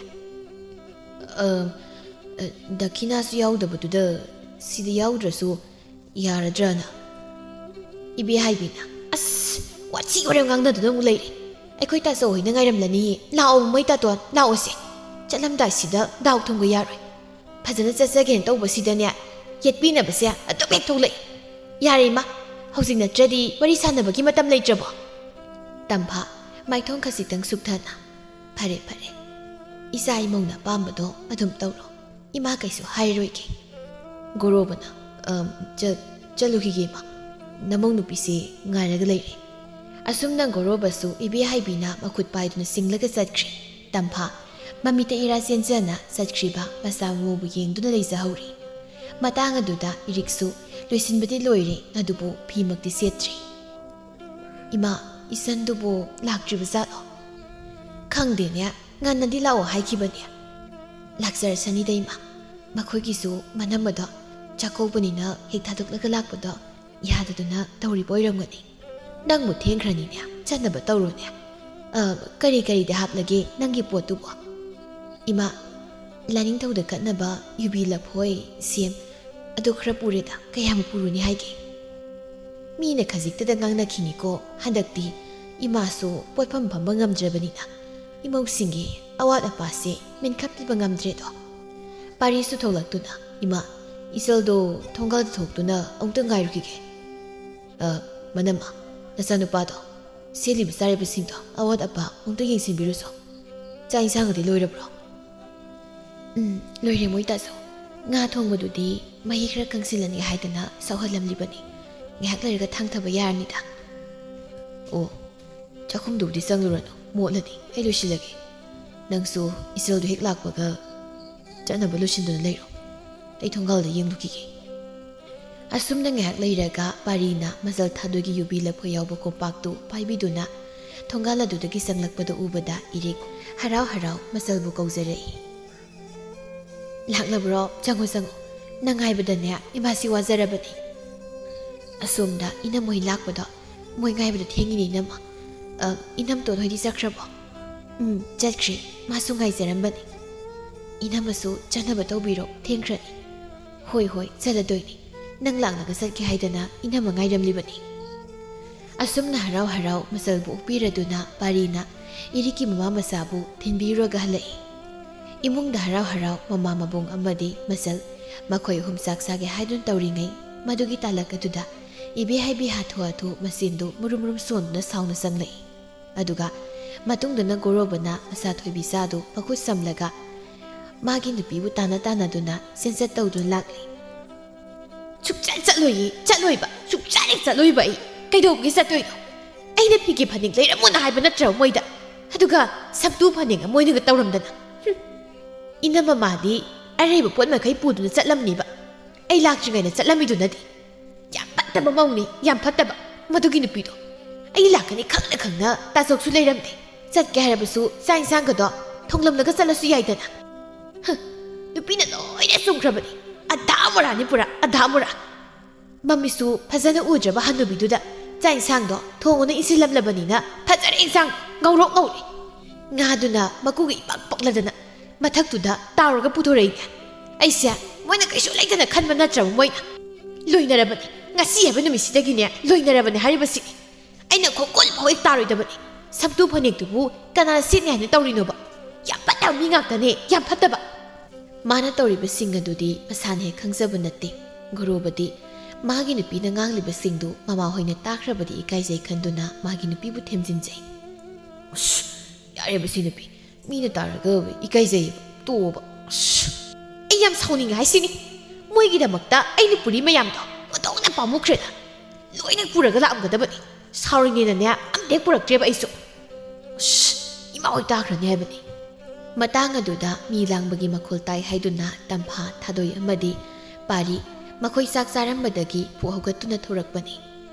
ꯑ, ꯑ, ꯗꯈꯤꯅꯥꯁꯨ ꯌꯥꯎꯗꯕꯗꯨꯗ ꯁꯤꯗ ꯌꯥꯎꯗ꯭ꯔꯁꯨ ꯌꯥꯔꯗ꯭ꯔꯅ? ꯏꯕꯦ ꯍꯥꯏꯕꯤꯅ, "ꯑꯁ, ꯋꯥꯊꯤ ꯋꯥꯔꯦꯝ ꯉꯥꯡꯅꯗꯨꯅ ꯑꯃꯨꯛ ꯂꯩꯔꯦ꯫ ꯑꯩꯈꯣꯏ ꯇꯥꯆꯧ ꯍꯣꯏꯅ ꯉꯥꯏꯔꯝꯂꯅꯤꯌꯦ꯫ ꯂꯥꯛꯑꯣ ꯃꯣꯏ ꯇꯥꯇꯣꯟ, ꯂꯥꯛꯑꯣꯁꯦ꯫ ꯆꯠꯂꯝꯗꯥꯏꯁꯤꯗ ꯗꯥꯎ ꯊꯨꯝꯒ ꯌꯥꯔꯣꯏ꯫ ꯐꯖꯅ ꯆꯠꯆꯒꯦꯅ ꯇꯧꯕꯁꯤꯗꯅꯦ, ꯌꯦꯠꯄꯤꯅꯕꯁꯦ ꯑꯗꯨꯝ ꯍꯦꯛ ꯊꯣꯛꯂꯛꯏ꯫ ꯌꯥꯔꯦ ꯏꯃꯥ, ꯍꯧꯖꯤꯛ ꯅꯠꯇ꯭ꯔꯗꯤ ꯋꯥꯔꯤ ꯁꯥꯟꯅꯕꯒꯤ ꯃꯇꯝ ꯂꯩꯇ꯭ꯔꯕꯣ?" ꯇꯝꯐꯥ, ꯃꯥꯏꯊꯣꯡ ꯈꯖꯤꯛꯇꯪ ꯁꯨꯛꯊꯅ, "ꯐꯔꯦ ꯐꯔꯦ, ꯏꯆꯥ ꯏꯃꯧꯅ ꯑꯄꯥꯝꯕꯗꯣ ꯑꯗꯨꯝ ꯇꯧꯔꯣ꯫ ꯏꯃꯥ ꯀꯩꯁꯨ ꯍꯥꯏꯔꯣꯏꯒꯦ꯫" ꯒꯣꯔꯣꯕꯅ, "ꯑꯝ, ꯆ-, ꯆꯠꯂꯨꯈꯤꯒꯦ ꯏꯃꯥ꯫ ꯅꯃꯧ ꯅꯨꯄꯤꯁꯦ ꯉꯥꯏꯔꯒ ꯂꯩꯔꯦ꯫" ꯑꯁꯨꯝꯅ ꯒꯣꯔꯣꯕꯁꯨ ꯏꯕꯦ ꯍꯥꯏꯕꯤꯅ ꯃꯈꯨꯠ ꯄꯥꯏꯗꯨꯅ ꯆꯤꯡꯂꯒ ꯆꯠꯈ꯭ꯔꯦ꯫ ꯇꯝꯐꯥ, ꯃꯃꯤꯠꯇ ꯏꯔꯥ ꯆꯦꯟꯖꯅ ꯆꯠꯈ꯭ꯔꯤꯕ ꯃꯆꯥ ꯃꯎꯕꯨ ꯌꯦꯡꯗꯨꯅ ꯂꯩꯖꯍꯧꯔꯤ꯫ ꯃꯇꯥꯡ ꯑꯗꯨꯗ ꯏꯔꯤꯛꯁꯨ ꯂꯣꯏꯁꯤꯟꯕꯗꯤ ꯂꯣꯏꯔꯦ, ꯑꯗꯨꯕꯨ ꯐꯤꯃꯛꯇꯤ ꯁꯦꯠꯇ꯭ꯔꯤ꯫ "ꯏꯃꯥ, ꯏꯆꯟꯗꯨꯕꯨ ꯂꯥꯛꯇ꯭ꯔꯤꯕ ꯖꯥꯠꯂꯣ?" "ꯈꯪꯗꯦꯅꯦ, ꯉꯟꯅꯗꯤ ꯂꯥꯛꯑꯣ ꯍꯥꯏꯈꯤꯕꯅꯦ꯫" "ꯂꯥꯛꯆꯔꯁꯅꯤꯗ ꯏꯃꯥ, ꯃꯈꯣꯏꯒꯤꯁꯨ ꯃꯅꯝ ꯑꯗꯣ ꯆꯥꯛꯀꯧꯕꯅꯤꯅ ꯍꯦꯛ ꯊꯥꯗꯣꯛꯂꯒ ꯂꯥꯛꯄꯗꯣ ꯌꯥꯗꯗꯨꯅ ꯇꯧꯔꯤꯕ ꯑꯣꯏꯔꯝꯒꯅꯤ꯫ ꯅꯪꯕꯨ ꯊꯦꯡꯈ꯭ꯔꯅꯤꯅꯦ, ꯆꯠꯅꯕ ꯇꯧꯔꯣꯅꯦ꯫ ꯑ, ꯀꯔꯤ ꯀꯔꯤꯗꯤ ꯍꯥꯞꯂꯒꯦ ꯅꯪꯒꯤ ꯄꯣꯠꯇꯨꯕꯣ?" "ꯏꯃꯥ, ꯂꯥꯏꯅꯤꯡꯊꯧꯗ ꯀꯠꯅꯕ ꯌꯨꯕꯤ ꯂꯐꯣꯏ, ꯁꯦꯝ, ꯑꯗꯨ ꯈꯔ ꯄꯨꯔꯦꯗ, ꯀꯌꯥꯝ ꯄꯨꯔꯨꯅꯤ ꯍꯥꯏꯒꯦ?" ꯃꯤꯅ ꯈꯖꯤꯛꯇꯗ ꯉꯥꯡꯅꯈꯤꯅꯤꯀꯣ꯫ ꯍꯟꯗꯛꯇꯤ ꯏꯃꯥꯁꯨ ꯄꯣꯠꯐꯝ ꯐꯝꯕ ꯉꯝꯗ꯭ꯔꯕꯅꯤꯅ ꯏꯃꯧꯁꯤꯡꯒꯤ ꯑꯋꯥꯠ ꯑꯄꯥꯁꯦ ꯃꯦꯟꯈꯠꯄꯤꯕ ꯉꯝꯗ꯭ꯔꯦꯗꯣ꯫ ꯄꯥꯔꯤꯁꯨ ꯊꯣꯛꯂꯛꯇꯨꯅ, "ꯏꯃꯥ, ꯏꯆꯜꯗꯣ ꯊꯣꯡꯒꯥꯜꯗ ꯊꯣꯛꯇꯨꯅ ꯑꯃꯨꯛꯇ ꯉꯥꯏꯔꯨꯈꯤꯒꯦ꯫" "ꯑ, ꯃꯅꯝꯃ, ꯅꯆꯥꯅꯨꯄꯥꯗꯣ, ꯁꯦꯠꯂꯤꯕ ꯆꯥꯔꯤꯕꯁꯤꯡꯗꯣ ꯑꯋꯥꯠ ꯑꯄꯥ ꯑꯃꯨꯛꯇ ꯌꯦꯡꯁꯤꯟꯕꯤꯔꯨꯆꯣ꯫ ꯆꯥꯛ ꯏꯟꯁꯥꯡꯒꯗꯤ ꯂꯣꯏꯔꯕ꯭ꯔꯣ?" "ꯎꯝ, ꯂꯣꯏꯔꯦ ꯃꯣꯏ ꯇꯥꯆꯧ꯫ ꯉꯥ ꯊꯣꯡꯕꯗꯨꯗꯤ ꯃꯍꯤ ꯈꯔ ꯀꯪꯁꯤꯜꯂꯅꯤ ꯍꯥꯏꯗꯅ ꯁꯧꯍꯜꯂꯝꯂꯤꯕꯅꯤ꯫ ꯉꯥꯏꯍꯥꯛ ꯂꯩꯔꯒ ꯊꯥꯡꯊꯕ ꯌꯥꯔꯅꯤꯗ꯫" "ꯑꯣ, ꯆꯥꯛꯈꯨꯝꯗꯨꯕꯨꯗꯤ ꯆꯪꯂꯨꯔꯅꯨ, ꯃꯣꯠꯂꯅꯤ꯫ ꯑꯩ ꯂꯣꯏꯁꯤꯜꯂꯒꯦ꯫ ꯅꯪꯁꯨ ꯏꯆꯜꯗꯨ ꯍꯦꯛ ꯂꯥꯛꯄꯒ ꯆꯠꯅꯕ ꯂꯣꯏꯁꯤꯟꯗꯨꯅ ꯂꯩꯔꯣ꯫ ꯑꯩ ꯊꯣꯡꯒꯥꯜꯗ ꯌꯦꯡꯂꯨꯈꯤꯒꯦ꯫" ꯑꯁꯨꯝꯅ ꯉꯥꯏꯍꯥꯛ ꯂꯩꯔꯒ ꯄꯥꯔꯤꯅ ꯃꯆꯜ ꯊꯥꯗꯣꯏꯒꯤ ꯌꯨꯕꯤ ꯂꯐꯣꯏ ꯌꯥꯎꯕ ꯀꯣꯝꯄꯥꯛꯇꯨ ꯄꯥꯏꯕꯤꯗꯨꯅ ꯊꯣꯡꯒꯥꯜ ꯑꯗꯨꯗꯒꯤ ꯆꯪꯂꯛꯄꯗꯨ ꯎꯕꯗ ꯏꯔꯤꯛ ꯍꯔꯥꯎ ꯍꯔꯥꯎ ꯃꯆꯜꯕꯨ ꯀꯧꯖꯔꯛꯏ꯫ "ꯂꯥꯛꯂꯕ꯭ꯔꯣ? ꯆꯪꯉꯣ, ꯆꯪꯉꯣ꯫ ꯅꯪ ꯉꯥꯏꯕꯗꯅꯦ ꯏꯃꯥꯁꯤ ꯋꯥꯖꯔꯕꯅꯤ꯫ ꯑꯁꯣꯝꯗ ꯏꯅꯝꯃꯣꯏ ꯂꯥꯛꯄꯗꯣ ꯃꯣꯏ ꯉꯥꯏꯕꯗ ꯊꯦꯡꯉꯤꯅꯦ ꯏꯅꯝꯃ꯫ ꯑ, ꯏꯅꯝꯇꯣꯟ ꯍꯣꯏꯗꯤ ꯆꯠꯈ꯭ꯔꯕꯣ?" "ꯎꯝ, ꯆꯠꯈ꯭ꯔꯦ꯫ ꯃꯥꯁꯨ ꯉꯥꯏꯖꯔꯝꯕꯅꯤ꯫ ꯏꯅꯝꯃꯁꯨ ꯆꯠꯅꯕ ꯇꯧꯕꯤꯔꯣ, ꯊꯦꯡꯈ꯭ꯔꯅꯤ꯫" "ꯍꯣꯏ, ꯍꯣꯏ, ꯆꯠꯂꯗꯣꯏꯅꯤ꯫ ꯅꯪ ꯂꯥꯛꯂꯒ ꯆꯠꯀꯦ ꯍꯥꯏꯗꯅ ꯏꯅꯝꯃ ꯉꯥꯏꯔꯝꯂꯤꯕꯅꯤ꯫" ꯑꯁꯨꯝꯅ ꯍꯔꯥꯎ ꯍꯔꯥꯎ ꯃꯆꯜꯕꯨ ꯑꯣꯛꯄꯤꯔꯗꯨꯅ ꯄꯥꯔꯤꯅ ꯏꯔꯤꯛꯀꯤ ꯃꯃꯥ ꯃꯆꯥꯕꯨ ꯊꯤꯟꯕꯤꯔꯨꯔꯒ ꯍꯜꯂꯛꯏ꯫ ꯏꯃꯨꯡꯗ ꯍꯔꯥꯎ ꯍꯔꯥꯎ ꯃꯃꯥ ꯃꯕꯨꯡ ꯑꯃꯗꯤ ꯃꯆꯜ ꯃꯈꯣꯏ ꯑꯍꯨꯝ ꯆꯥꯛ ꯆꯥꯒꯦ ꯍꯥꯏꯗꯨꯅ ꯇꯧꯔꯤꯉꯩ, ꯃꯗꯨꯒꯤ ꯇꯥꯂꯛ ꯑꯗꯨꯗ ꯏꯕꯦ ꯍꯥꯏꯕꯤ ꯍꯥꯊꯨ ꯍꯥꯊꯨ ꯃꯆꯤꯟꯗꯨ ꯃꯨꯔꯨꯝ ꯃꯨꯔꯨꯝ ꯁꯣꯟꯗꯨꯅ ꯁꯥꯎꯅ ꯆꯪꯂꯛꯏ꯫ ꯑꯗꯨꯒ ꯃꯇꯨꯡꯗꯅ ꯒꯣꯔꯣꯕꯅ ꯃꯆꯥ ꯊꯣꯏꯕꯤ ꯆꯥꯗꯨ ꯃꯈꯨꯠ ꯁꯝꯂꯒ ꯃꯥꯒꯤ ꯅꯨꯄꯤꯕꯨ ꯇꯥꯟꯅ ꯇꯥꯟꯅꯗꯨꯅ ꯆꯦꯟꯆꯠ ꯇꯧꯗꯨꯅ ꯂꯥꯛꯂꯤ꯫ "ꯁꯨꯛꯆꯠ ꯆꯠꯂꯣꯏꯌꯦ, ꯆꯠꯂꯣꯏꯕ, ꯁꯨꯛꯆꯠ ꯍꯦꯛ ꯆꯠꯂꯣꯏꯕ ꯑꯩ꯫ ꯀꯩꯗꯧꯕꯒꯤ ꯆꯠꯇꯣꯏꯅꯣ? ꯑꯩꯅ ꯐꯤꯒꯦ ꯐꯅꯦꯛ ꯂꯩꯔꯝꯃꯣꯅ ꯍꯥꯏꯕ ꯅꯠꯇ꯭ꯔꯕ ꯃꯣꯏꯗ? ꯑꯗꯨꯒ ꯁꯝꯇꯨ ꯐꯅꯦꯛ ꯑꯃ ꯃꯣꯏꯅꯒ ꯇꯧꯔꯝꯗꯅ꯫ ꯍꯨꯝ꯫ ꯏꯅꯝꯃ ꯃꯥꯗꯤ ꯑꯔꯩꯕ ꯄꯣꯠ ꯃꯈꯩ ꯄꯨꯗꯨꯅ ꯆꯠꯂꯝꯅꯤꯕ꯫ ꯑꯩ ꯂꯥꯛꯇ꯭ꯔꯤꯉꯩꯗ ꯆꯠꯂꯝꯃꯤꯗꯨꯅꯗꯤ꯫ ꯌꯥꯝ ꯐꯠꯇꯕ ꯃꯧꯅꯤ, ꯌꯥꯝ ꯐꯠꯇꯕ꯫ ꯃꯗꯨꯒꯤ ꯅꯨꯄꯤꯗꯣ ꯑꯩ ꯂꯥꯛꯀꯅꯤ ꯈꯪꯅ ꯈꯪꯅ ꯇꯥꯖꯣꯛꯁꯨ ꯂꯩꯔꯝꯗꯦ꯫ ꯆꯠꯀꯦ ꯍꯥꯏꯔꯕꯁꯨ ꯆꯥꯛ ꯏꯟꯁꯥꯡꯒꯗꯣ ꯊꯣꯡꯂꯝꯂꯒ ꯆꯠꯂꯁꯨ ꯌꯥꯏꯗꯅ꯫ ꯍ, ꯅꯨꯄꯤꯅ ꯂꯣꯏꯅ ꯆꯨꯝꯈ꯭ꯔꯕꯅꯤ꯫ ꯑꯙꯥ ꯃꯣꯔꯥꯅꯤ ꯄꯨꯔꯥ, ꯑꯙꯥ ꯃꯣꯔꯥ꯫ ꯃꯃꯤꯠꯁꯨ ꯐꯖꯅ ꯎꯗ꯭ꯔꯕ ꯍꯟꯅꯨꯕꯤꯗꯨꯗ ꯆꯥꯛ ꯏꯟꯁꯥꯡꯗꯣ ꯊꯣꯡꯉꯨꯅ ꯏꯟꯁꯤꯜꯂꯝꯂꯕꯅꯤꯅ ꯐꯖꯔꯦ ꯏꯟꯁꯥꯡ, ꯉꯧꯔꯣꯛ ꯉꯧꯔꯦ꯫ ꯉꯥꯗꯨꯅ ꯃꯀꯨꯒ ꯏꯄꯛ ꯄꯛꯂꯗꯅ ꯃꯊꯛꯇꯨꯗ ꯇꯥꯎꯔꯒ ꯄꯨꯊꯣꯔꯛꯏꯅꯦ꯫ ꯑꯩꯁꯦ ꯃꯣꯏꯅ ꯀꯩꯁꯨ ꯂꯩꯇꯅ ꯈꯟꯕ ꯅꯠꯇ꯭ꯔꯕ ꯃꯣꯏꯅ꯫ ꯂꯣꯏꯅꯔꯕꯅꯤ, ꯉꯁꯤ ꯍꯥꯏꯕ ꯅꯨꯃꯤꯠꯁꯤꯗꯒꯤꯅꯦ ꯂꯣꯏꯅꯔꯕꯅꯤ ꯍꯥꯏꯔꯤꯕꯁꯤꯅꯤ꯫ ꯑꯩꯅ ꯈꯣꯡꯒꯨꯜ ꯐꯥꯎ ꯍꯦꯛ ꯇꯥꯔꯣꯏꯗꯕꯅꯤ꯫ ꯁꯝꯇꯨ ꯐꯅꯦꯛꯇꯨꯕꯨ ꯀꯅꯥꯅ ꯁꯦꯠꯅꯤ ꯍꯥꯏꯅ ꯇꯧꯔꯤꯅꯣꯕ? ꯌꯥꯝ ꯐꯠꯇꯕ ꯃꯤ ꯉꯥꯛꯇꯅꯦ, ꯌꯥꯝ ꯐꯠꯇꯕ꯫ ꯃꯥꯅ ꯇꯧꯔꯤꯕꯁꯤꯡ ꯑꯗꯨꯗꯤ ꯃꯁꯥꯅ ꯍꯦꯛ ꯈꯪꯖꯕ ꯅꯠꯇꯦ꯫ ꯒꯣꯔꯣꯕꯗꯤ ꯃꯥꯒꯤ ꯅꯨꯄꯤꯅ ꯉꯥꯡꯂꯤꯕꯁꯤꯡꯗꯨ ꯃꯃꯥ ꯍꯣꯏꯅ ꯇꯥꯈ꯭ꯔꯕꯗꯤ ꯏꯀꯥꯏꯖꯩ ꯈꯟꯗꯨꯅ ꯃꯥꯒꯤ ꯅꯨꯄꯤꯕꯨ ꯊꯦꯝꯖꯤꯟꯖꯩ꯫ "ꯑꯁ, ꯌꯥꯔꯦꯕ ꯁꯤ ꯅꯨꯄꯤ, ꯃꯤꯅ ꯇꯥꯔꯒ ꯏꯀꯥꯏꯖꯩꯌꯦꯕ, ꯇꯣꯛꯑꯣꯕ꯫ ꯑꯁ, ꯑꯩ ꯌꯥꯝ ꯁꯥꯎꯅꯤꯡꯉꯦ ꯍꯥꯏꯁꯤꯅꯤ꯫ ꯃꯣꯏꯒꯤꯗꯃꯛꯇ ꯑꯩꯅ ꯄꯨꯔꯤ ꯃꯌꯥꯝꯗꯣ ꯑꯣꯟꯊꯣꯛꯅ ꯄꯥꯝꯃꯨꯈ꯭ꯔꯦꯗ꯫ ꯂꯣꯏꯅ ꯄꯨꯔꯒ ꯂꯥꯛꯑꯝꯒꯗꯕꯅꯤ꯫ ꯁꯥꯎꯔꯤꯉꯩꯗꯅꯦ ꯑꯝꯇ ꯍꯦꯛ ꯄꯨꯔꯛꯇ꯭ꯔꯦꯕ ꯑꯩꯁꯨ꯫ ꯑꯁ, ꯏꯃꯥ ꯍꯣꯏ ꯇꯥꯈ꯭ꯔꯅꯤ ꯍꯥꯏꯕꯅꯤ꯫" ꯃꯇꯥꯡ ꯑꯗꯨꯗ ꯃꯤ ꯂꯥꯡꯕꯒꯤ ꯃꯈꯣꯜ ꯇꯥꯏ ꯍꯥꯏꯗꯨꯅ ꯇꯝꯐꯥ, ꯊꯥꯗꯣꯏ ꯑꯃꯗꯤ ꯄꯥꯔꯤ ꯃꯈꯣꯏ ꯆꯥꯛ ꯆꯥꯔꯝꯕꯗꯒꯤ ꯄꯨꯛ ꯍꯧꯒꯠꯇꯨꯅ ꯊꯣꯔꯛꯄꯅꯤ꯫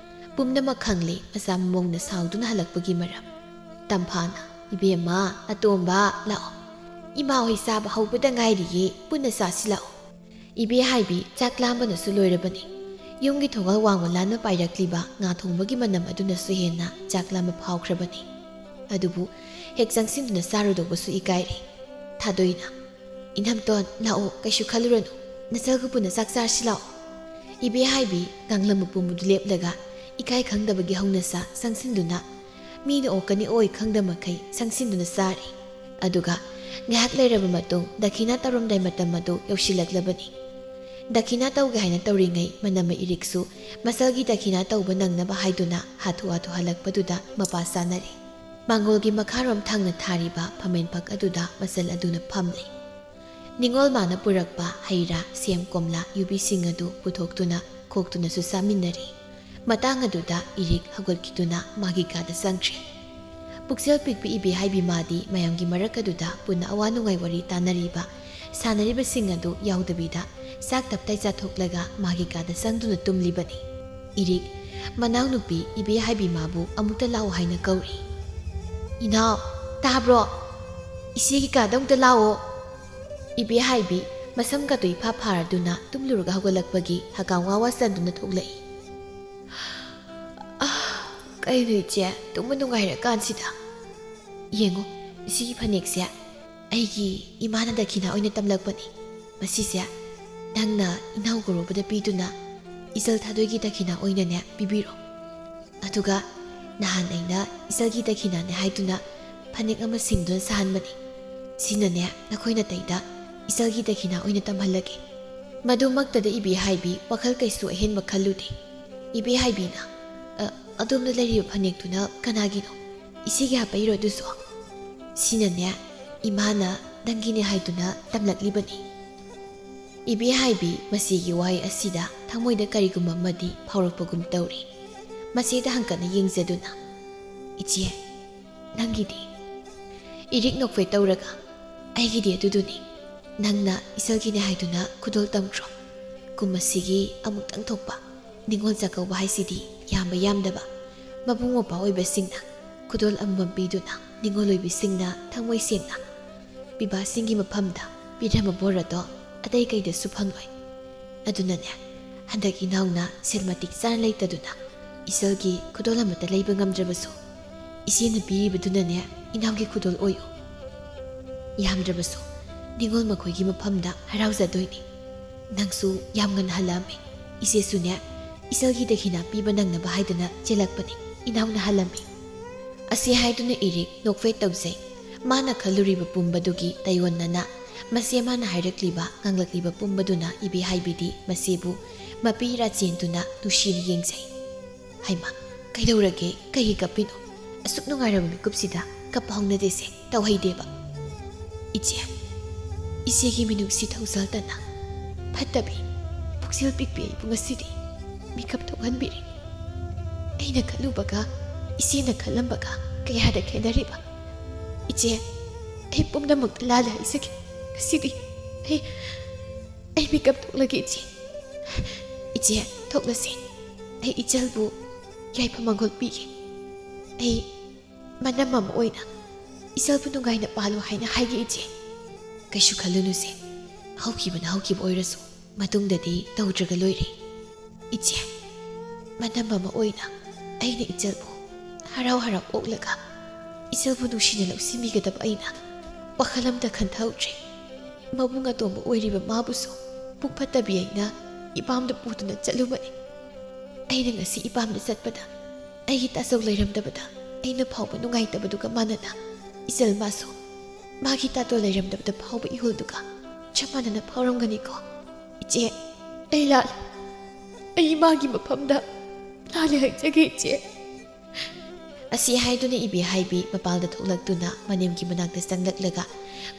ꯄꯨꯝꯅꯃꯛ ꯈꯪꯂꯦ ꯃꯆꯥ ꯃꯃꯧꯅ ꯁꯥꯎꯗꯨꯅ ꯍꯜꯂꯛꯄꯒꯤ ꯃꯔꯝ꯫ ꯇꯝꯐꯥꯅ, "ꯏꯕꯦꯝꯃ, ꯑꯇꯣꯝꯕ, ꯂꯥꯛꯑꯣ꯫ ꯏꯃꯥ ꯍꯣꯏ ꯆꯥꯕ ꯍꯧꯕꯗ ꯉꯥꯏꯔꯤꯌꯦ, ꯄꯨꯟꯅ ꯆꯥꯁꯤ ꯂꯥꯛꯑꯣ"꯫ ꯏꯕꯦ ꯍꯥꯏꯕꯤ ꯆꯥꯛ ꯂꯥꯝꯕꯅꯁꯨ ꯂꯣꯏꯔꯕꯅꯤ꯫ ꯌꯨꯝꯒꯤ ꯊꯣꯡꯒꯜ ꯋꯥꯡꯃ ꯂꯥꯟꯅ ꯄꯥꯏꯔꯛꯂꯤꯕ ꯉꯥ ꯊꯣꯡꯕꯒꯤ ꯃꯅꯝ ꯑꯗꯨꯅꯁꯨ ꯍꯦꯟꯅ ꯆꯥꯛ ꯂꯥꯝꯕ ꯐꯥꯎꯈ꯭ꯔꯕꯅꯤ꯫ ꯑꯗꯨꯕꯨ ꯍꯦꯛ ꯆꯪꯁꯤꯟꯗꯨꯅ ꯆꯥꯔꯨꯗꯧꯕꯁꯨ ꯏꯀꯥꯏꯔꯦ꯫ ꯊꯥꯗꯣꯏꯅ, "ꯏꯅꯝꯇꯣꯟ, ꯂꯥꯛꯑꯣ, ꯀꯩꯁꯨ ꯈꯜꯂꯨꯔꯅꯨ꯫ ꯅꯆꯜꯒ ꯄꯨꯟꯅ ꯆꯥꯛ ꯆꯥꯔꯁꯤ ꯂꯥꯛꯑꯣ"꯫ ꯏꯕꯦ ꯍꯥꯏꯕꯤ ꯉꯥꯡꯂꯝꯕ ꯄꯨꯝꯕꯗꯨ ꯂꯦꯞꯂꯒ ꯏꯀꯥꯏ ꯈꯪꯗꯕꯒꯤ ꯍꯧꯅꯁꯥ ꯆꯪꯁꯤꯟꯗꯨꯅ ꯃꯤꯅ ꯑꯣꯛꯀꯅꯤ ꯑꯣꯏ ꯈꯪꯗ ꯃꯈꯩ ꯆꯪꯁꯤꯟꯗꯨꯅ ꯆꯥꯔꯤ꯫ ꯑꯗꯨꯒ ꯉꯥꯏꯍꯥꯛ ꯂꯩꯔꯕ ꯃꯇꯨꯡ ꯗꯈꯤꯅꯥ ꯇꯧꯔꯝꯗꯥꯏ ꯃꯇꯝ ꯑꯗꯨ ꯌꯧꯁꯤꯜꯂꯛꯂꯕꯅꯤ꯫ ꯗꯈꯤꯅꯥ ꯇꯧꯒꯦ ꯍꯥꯏꯅ ꯇꯧꯔꯤꯉꯩ ꯃꯅꯝꯃ ꯏꯔꯤꯛꯁꯨ ꯃꯆꯜꯒꯤ ꯗꯈꯤꯅꯥ ꯇꯧꯕ ꯅꯪꯅꯕ ꯍꯥꯏꯗꯨꯅ ꯍꯥꯊꯨ ꯍꯥꯊꯨ ꯍꯜꯂꯛꯄꯗꯨꯗ ꯃꯄꯥ ꯆꯥꯅꯔꯦ꯫ ꯃꯥꯡꯒꯣꯜꯒꯤ ꯃꯈꯥꯔꯣꯝ ꯊꯪꯅ ꯊꯥꯔꯤꯕ ꯐꯝꯃꯦꯟ ꯐꯛ ꯑꯗꯨꯗ ꯃꯆꯜ ꯑꯗꯨꯅ ꯐꯝꯂꯦ꯫ ꯅꯤꯉꯣꯜ ꯃꯥꯅ ꯄꯨꯔꯛꯄ ꯍꯩ ꯔꯥ, ꯁꯦꯝ, ꯀꯣꯝꯂꯥ, ꯌꯨꯕꯤꯁꯤꯡ ꯑꯗꯨ ꯄꯨꯊꯣꯛꯇꯨꯅ ꯈꯣꯛꯇꯨꯅꯁꯨ ꯆꯥꯃꯤꯟꯅꯔꯤ꯫ ꯃꯇꯥꯡ ꯑꯗꯨꯗ ꯏꯔꯤꯛ ꯍꯧꯒꯠꯈꯤꯗꯨꯅ ꯃꯥꯒꯤ ꯀꯥꯗ ꯆꯪꯈ꯭ꯔꯦ꯫ ꯄꯨꯛꯆꯦꯜ ꯄꯤꯛꯄꯤ ꯏꯕꯦ ꯍꯥꯏꯕꯤ ꯃꯥꯗꯤ ꯃꯌꯥꯝꯒꯤ ꯃꯔꯛ ꯑꯗꯨꯗ ꯄꯨꯟꯅ ꯑꯋꯥ ꯅꯨꯡꯉꯥꯏ ꯋꯥꯔꯤ ꯇꯥꯅꯔꯤꯕ, ꯁꯥꯟꯅꯔꯤꯕꯁꯤꯡ ꯑꯗꯨ ꯌꯥꯎꯗꯕꯤꯗ ꯆꯥꯛ ꯇꯞꯇꯥꯏ ꯆꯥꯊꯣꯛꯂꯒ ꯃꯥꯒꯤ ꯀꯥꯗ ꯆꯪꯗꯨꯅ ꯇꯨꯝꯂꯤꯕꯅꯤ꯫ ꯏꯔꯤꯛ, ꯃꯅꯥꯎꯅꯨꯄꯤ ꯏꯕꯦ ꯍꯥꯏꯕꯤ ꯃꯥꯕꯨ ꯑꯃꯨꯛꯇ ꯂꯥꯛꯑꯣ ꯍꯥꯏꯅ ꯀꯧꯔꯤ꯫ "ꯏꯅꯥꯎ, ꯇꯥꯕ꯭ꯔꯣ? ꯏꯆꯦꯒꯤ ꯀꯥꯗ ꯑꯃꯨꯛꯇ ꯂꯥꯛꯑꯣ"꯫ ꯏꯕꯦ ꯍꯥꯏꯕꯤ ꯃꯁꯝꯒꯗꯨ ꯏꯐꯥ ꯐꯥꯔꯗꯨꯅ ꯇꯨꯝꯂꯨꯔꯒ ꯍꯧꯒꯠꯂꯛꯄꯒꯤ ꯍꯀꯥꯝ ꯋꯥ ꯋꯥ ꯆꯟꯗꯨꯅ ꯊꯣꯛꯂꯛꯏ꯫ "ꯑꯥ, ꯀꯩꯅꯣ ꯏꯆꯦ, ꯇꯨꯝꯕ ꯅꯨꯡꯉꯥꯏꯔꯀꯥꯟꯁꯤꯗ? ꯌꯦꯡꯉꯣ, ꯁꯤꯒꯤ ꯐꯅꯦꯛꯁꯦ ꯑꯩꯒꯤ ꯏꯃꯥꯅ ꯗꯈꯤꯅꯥ ꯑꯣꯏꯅ ꯇꯝꯂꯛꯄꯅꯤ꯫ ꯃꯁꯤꯁꯦ ꯅꯪꯅ ꯏꯅꯥꯎ ꯒꯧꯔꯕꯗ ꯄꯤꯗꯨꯅ ꯏꯆꯜ ꯊꯥꯗꯣꯏꯒꯤ ꯗꯈꯤꯅꯥ ꯑꯣꯏꯅꯅꯦ ꯄꯤꯕꯤꯔꯣ꯫ ꯑꯗꯨꯒ ꯅꯍꯥꯟ ꯑꯩꯅ ꯏꯆꯜꯒꯤ ꯗꯈꯤꯅꯥꯅꯦ ꯍꯥꯏꯗꯨꯅ ꯐꯅꯦꯛ ꯑꯃ ꯁꯤꯡꯗꯨꯅ ꯁꯥꯍꯟꯕꯅꯤ꯫ ꯁꯤꯅꯅꯦ ꯅꯈꯣꯏ ꯅꯥꯇꯩꯗ ꯏꯆꯜꯒꯤ ꯗꯈꯤꯅꯥ ꯑꯣꯏꯅ ꯇꯝꯍꯜꯂꯒꯦ"꯫ ꯃꯗꯨꯃꯛꯇꯗ ꯏꯕꯦ ꯍꯥꯏꯕꯤ ꯋꯥꯈꯜ ꯀꯩꯁꯨ ꯑꯍꯦꯟꯕ ꯈꯜꯂꯨꯗꯦ꯫ ꯏꯕꯦ ꯍꯥꯏꯕꯤꯅ, "ꯑ, ꯑꯗꯣꯝꯗ ꯂꯩꯔꯤꯕ ꯐꯅꯦꯛꯇꯨꯅ ꯀꯅꯥꯒꯤꯅꯣ? ꯏꯆꯦꯒꯤ ꯍꯥꯞꯄꯛꯏꯔꯣ ꯑꯗꯨꯁꯨ?" "ꯁꯤꯅꯅꯦ ꯏꯃꯥꯅ ꯅꯪꯒꯤꯅꯦ ꯍꯥꯏꯗꯨꯅ ꯇꯝꯂꯛꯂꯤꯕꯅꯤ"꯫ ꯏꯕꯦ ꯍꯥꯏꯕꯤ ꯃꯁꯤꯒꯤ ꯋꯥꯍꯩ ꯑꯁꯤꯗ ꯊꯃꯣꯏꯗ ꯀꯔꯤꯒꯨꯝꯕ ꯑꯃꯗꯤ ꯐꯥꯎꯔꯛꯄꯒꯨꯝ ꯇꯧꯔꯤ꯫ ꯃꯁꯤꯗ ꯍꯪꯀꯠꯅ ꯌꯦꯡꯖꯗꯨꯅ, "ꯏꯆꯦ, ꯅꯪꯒꯤꯗꯤ?" ꯏꯔꯤꯛ ꯅꯣꯛꯐꯦꯠ ꯇꯧꯔꯒ, "ꯑꯩꯒꯤꯗꯤ ꯑꯗꯨꯗꯨꯅꯤ꯫ ꯅꯪꯅ ꯏꯆꯜꯒꯤꯅꯦ ꯍꯥꯏꯗꯨꯅ ꯈꯨꯗꯣꯜ ꯇꯝꯈ꯭ꯔꯣ꯫ ꯀꯨꯝ ꯑꯁꯤꯒꯤ ꯑꯃꯨꯛꯇꯪ ꯊꯣꯛꯄ ꯅꯤꯉꯣꯜ ꯆꯥꯛꯀꯧꯕ ꯍꯥꯏꯁꯤꯗꯤ ꯌꯥꯝꯕ ꯌꯥꯝꯗꯕ ꯃꯕꯨꯡ ꯃꯧꯄ꯭ꯋꯥ ꯑꯣꯏꯕꯁꯤꯡꯅ ꯈꯨꯗꯣꯜ ꯑꯃꯃꯝ ꯄꯤꯗꯨꯅ ꯅꯤꯉꯣꯜ ꯑꯣꯏꯕꯤꯁꯤꯡꯅ ꯊꯃꯣꯏ ꯁꯦꯡꯅ ꯄꯤꯕꯥꯁꯤꯡꯒꯤ ꯃꯐꯝꯗ ꯄꯤꯔꯝꯕ ꯕꯣꯔ ꯑꯗꯣ ꯑꯇꯩ ꯀꯩꯗꯁꯨ ꯐꯪꯂꯣꯏ꯫ ꯑꯗꯨꯅꯅꯦ, ꯍꯟꯗꯛ ꯏꯅꯥꯎꯅ ꯁꯦꯜ ꯃꯇꯤꯛ ꯆꯥꯅ ꯂꯩꯇꯗꯨꯅ ꯏꯆꯜꯒꯤ ꯈꯨꯗꯣꯜ ꯑꯃꯠꯇ ꯂꯩꯕ ꯉꯝꯗ꯭ꯔꯕꯁꯨ, ꯏꯆꯦꯅ ꯄꯤꯔꯤꯕꯗꯨꯅꯅꯦ ꯏꯅꯥꯎꯒꯤ ꯈꯨꯗꯣꯜ ꯑꯣꯏꯌꯨ꯫ ꯌꯥꯝꯗ꯭ꯔꯕꯁꯨ ꯅꯤꯉꯣꯜ ꯃꯈꯣꯏꯒꯤ ꯃꯐꯝꯗ ꯍꯔꯥꯎꯖꯗꯣꯏꯅꯤ꯫ ꯅꯪꯁꯨ ꯌꯥꯝ ꯉꯟꯅ ꯍꯜꯂꯛꯑꯝꯃꯤ꯫ ꯏꯆꯦꯁꯨꯅꯦ, ꯏꯆꯜꯒꯤ ꯗꯈꯤꯅꯥ ꯄꯤꯕ ꯅꯪꯅꯕ ꯍꯥꯏꯗꯅ ꯆꯦꯜꯂꯛꯄꯅꯤ꯫ ꯏꯅꯥꯎꯅ ꯍꯜꯂꯝꯃꯤ꯫ ꯑꯁꯤ ꯍꯥꯏꯗꯨꯅ ꯏꯔꯤꯛ ꯅꯣꯛꯐꯦꯠ ꯇꯧꯖꯩ꯫ ꯃꯥꯅ ꯈꯜꯂꯨꯔꯤꯕ ꯄꯨꯝꯕꯗꯨꯒꯤ ꯇꯩꯑꯣꯟꯅꯅ ꯃꯆꯦ ꯃꯥꯅ ꯍꯥꯏꯔꯛꯂꯤꯕ, ꯉꯥꯡꯂꯛꯂꯤꯕ ꯄꯨꯝꯕꯗꯨꯅ ꯏꯕꯦꯍꯥꯏꯕꯤꯗꯤ ꯃꯆꯦꯕꯨ ꯃꯄꯤ ꯏꯔꯥ ꯆꯦꯟꯗꯨꯅ ꯅꯨꯡꯁꯤꯅ ꯌꯦꯡꯖꯩ꯫ ꯍꯩꯃꯥ, ꯀꯩꯗꯧꯔꯒꯦ? ꯀꯩꯒꯤ ꯀꯞꯄꯤꯅꯣ? ꯑꯁꯨꯛ ꯅꯨꯡꯉꯥꯏꯔꯕ ꯃꯤꯀꯨꯞꯁꯤꯗ ꯀꯞꯄ ꯍꯧꯅꯗꯦꯁꯦ, ꯇꯧꯍꯩꯗꯦꯕ꯫ ꯏꯆꯦ, ꯏꯆꯦꯒꯤ ꯃꯤꯅꯨꯡꯁꯤ ꯊꯧꯖꯥꯜꯗꯅ ꯐꯠꯇꯕꯤ ꯄꯨꯛꯆꯦꯜ ꯄꯤꯛꯄꯤ ꯑꯩꯕꯨ ꯉꯁꯤꯗꯤ ꯃꯤꯀꯞ ꯊꯣꯛꯍꯟꯕꯤꯔꯦ꯫ ꯑꯩꯅ ꯈꯜꯂꯨꯕꯒ ꯏꯆꯦꯅ ꯈꯜꯂꯝꯕꯒ ꯀꯌꯥꯗ ꯈꯦꯠꯅꯔꯤꯕ! ꯏꯆꯦ, ꯑꯩ ꯄꯨꯝꯅꯃꯛꯇ ꯂꯥꯜꯂꯦ ꯍꯥꯏꯖꯒꯦ꯫ ꯉꯁꯤꯗꯤ ꯑꯩ, ꯑꯩ ꯃꯤꯀꯞ ꯊꯣꯛꯂꯒꯦ ꯏꯆꯦ꯫ ꯏꯆꯦ, ꯊꯣꯛꯂꯁꯤ꯫ ꯑꯩ ꯏꯆꯜꯕꯨ ꯌꯥꯏꯐ ꯃꯪꯒꯣꯜ ꯄꯤꯒꯦ꯫ ꯑꯩ ꯃꯅꯝ ꯑꯃ ꯑꯣꯏꯅ ꯏꯆꯜꯕꯨ ꯅꯨꯡꯉꯥꯏꯅ ꯄꯥꯜꯂꯨ ꯍꯥꯏꯅ ꯍꯥꯏꯒꯦ ꯏꯆꯦ꯫ ꯀꯩꯁꯨ ꯈꯜꯂꯨꯅꯨꯁꯦ, ꯍꯧꯈꯤꯕꯅ ꯍꯧꯈꯤꯕ ꯑꯣꯏꯔꯁꯨ ꯃꯇꯨꯡꯗꯗꯤ ꯇꯧꯗ꯭ꯔꯒ ꯂꯣꯏꯔꯦ꯫ ꯏꯆꯦ, ꯃꯅꯝ ꯑꯃ ꯑꯣꯏꯅ ꯑꯩꯅ ꯏꯆꯜꯕꯨ ꯍꯔꯥꯎ ꯍꯔꯥꯎ ꯑꯣꯛꯂꯒ ꯏꯆꯜꯕꯨ ꯅꯨꯡꯁꯤꯅ ꯂꯧꯁꯤꯟꯕꯤꯒꯗꯕ ꯑꯩꯅ ꯋꯥꯈꯜ ꯑꯃꯇ ꯈꯟꯊꯍꯧꯗ꯭ꯔꯦ꯫ ꯃꯕꯨꯡ ꯑꯇꯣꯝꯕ ꯑꯣꯏꯔꯤꯕ ꯃꯥꯕꯨꯁꯨ ꯄꯨꯛ ꯐꯠꯇꯕꯤ ꯑꯩꯅ ꯏꯄꯥꯝꯗ ꯄꯨꯗꯨꯅ ꯆꯠꯂꯨꯕꯅꯤ꯫ ꯑꯩꯅ ꯉꯁꯤ ꯏꯄꯥꯝꯗ ꯆꯠꯄꯗ ꯑꯩꯒꯤ ꯇꯥꯆꯧ ꯂꯩꯔꯝꯗꯕꯗ ꯑꯩꯅ ꯐꯥꯎꯕ ꯅꯨꯡꯉꯥꯏꯇꯕꯗꯨꯒ ꯃꯥꯟꯅꯅ ꯏꯆꯜ ꯃꯥꯁꯨ ꯃꯥꯒꯤ ꯇꯥꯇꯣꯟ ꯂꯩꯔꯝꯗꯕꯗ ꯐꯥꯎꯕ ꯏꯍꯨꯜꯗꯨꯒ ꯆꯞ ꯃꯥꯟꯅꯅ ꯐꯥꯎꯔꯝꯒꯅꯤꯀꯣ꯫ ꯏꯆꯦ, ꯑꯩ ꯂꯥꯜꯂꯦ꯫ ꯑꯩ ꯃꯥꯒꯤ ꯃꯐꯝꯗ ꯂꯥꯜꯂꯦ ꯍꯥꯏꯖꯒꯦ ꯏꯆꯦ꯫ ꯑꯁꯤ ꯍꯥꯏꯗꯨꯅ ꯏꯕꯦꯍꯥꯏꯕꯤ ꯃꯄꯥꯜꯗ ꯊꯣꯛꯂꯛꯇꯨꯅ ꯃꯅꯦꯝꯒꯤ ꯃꯅꯥꯛꯇ ꯆꯪꯂꯛꯂꯒ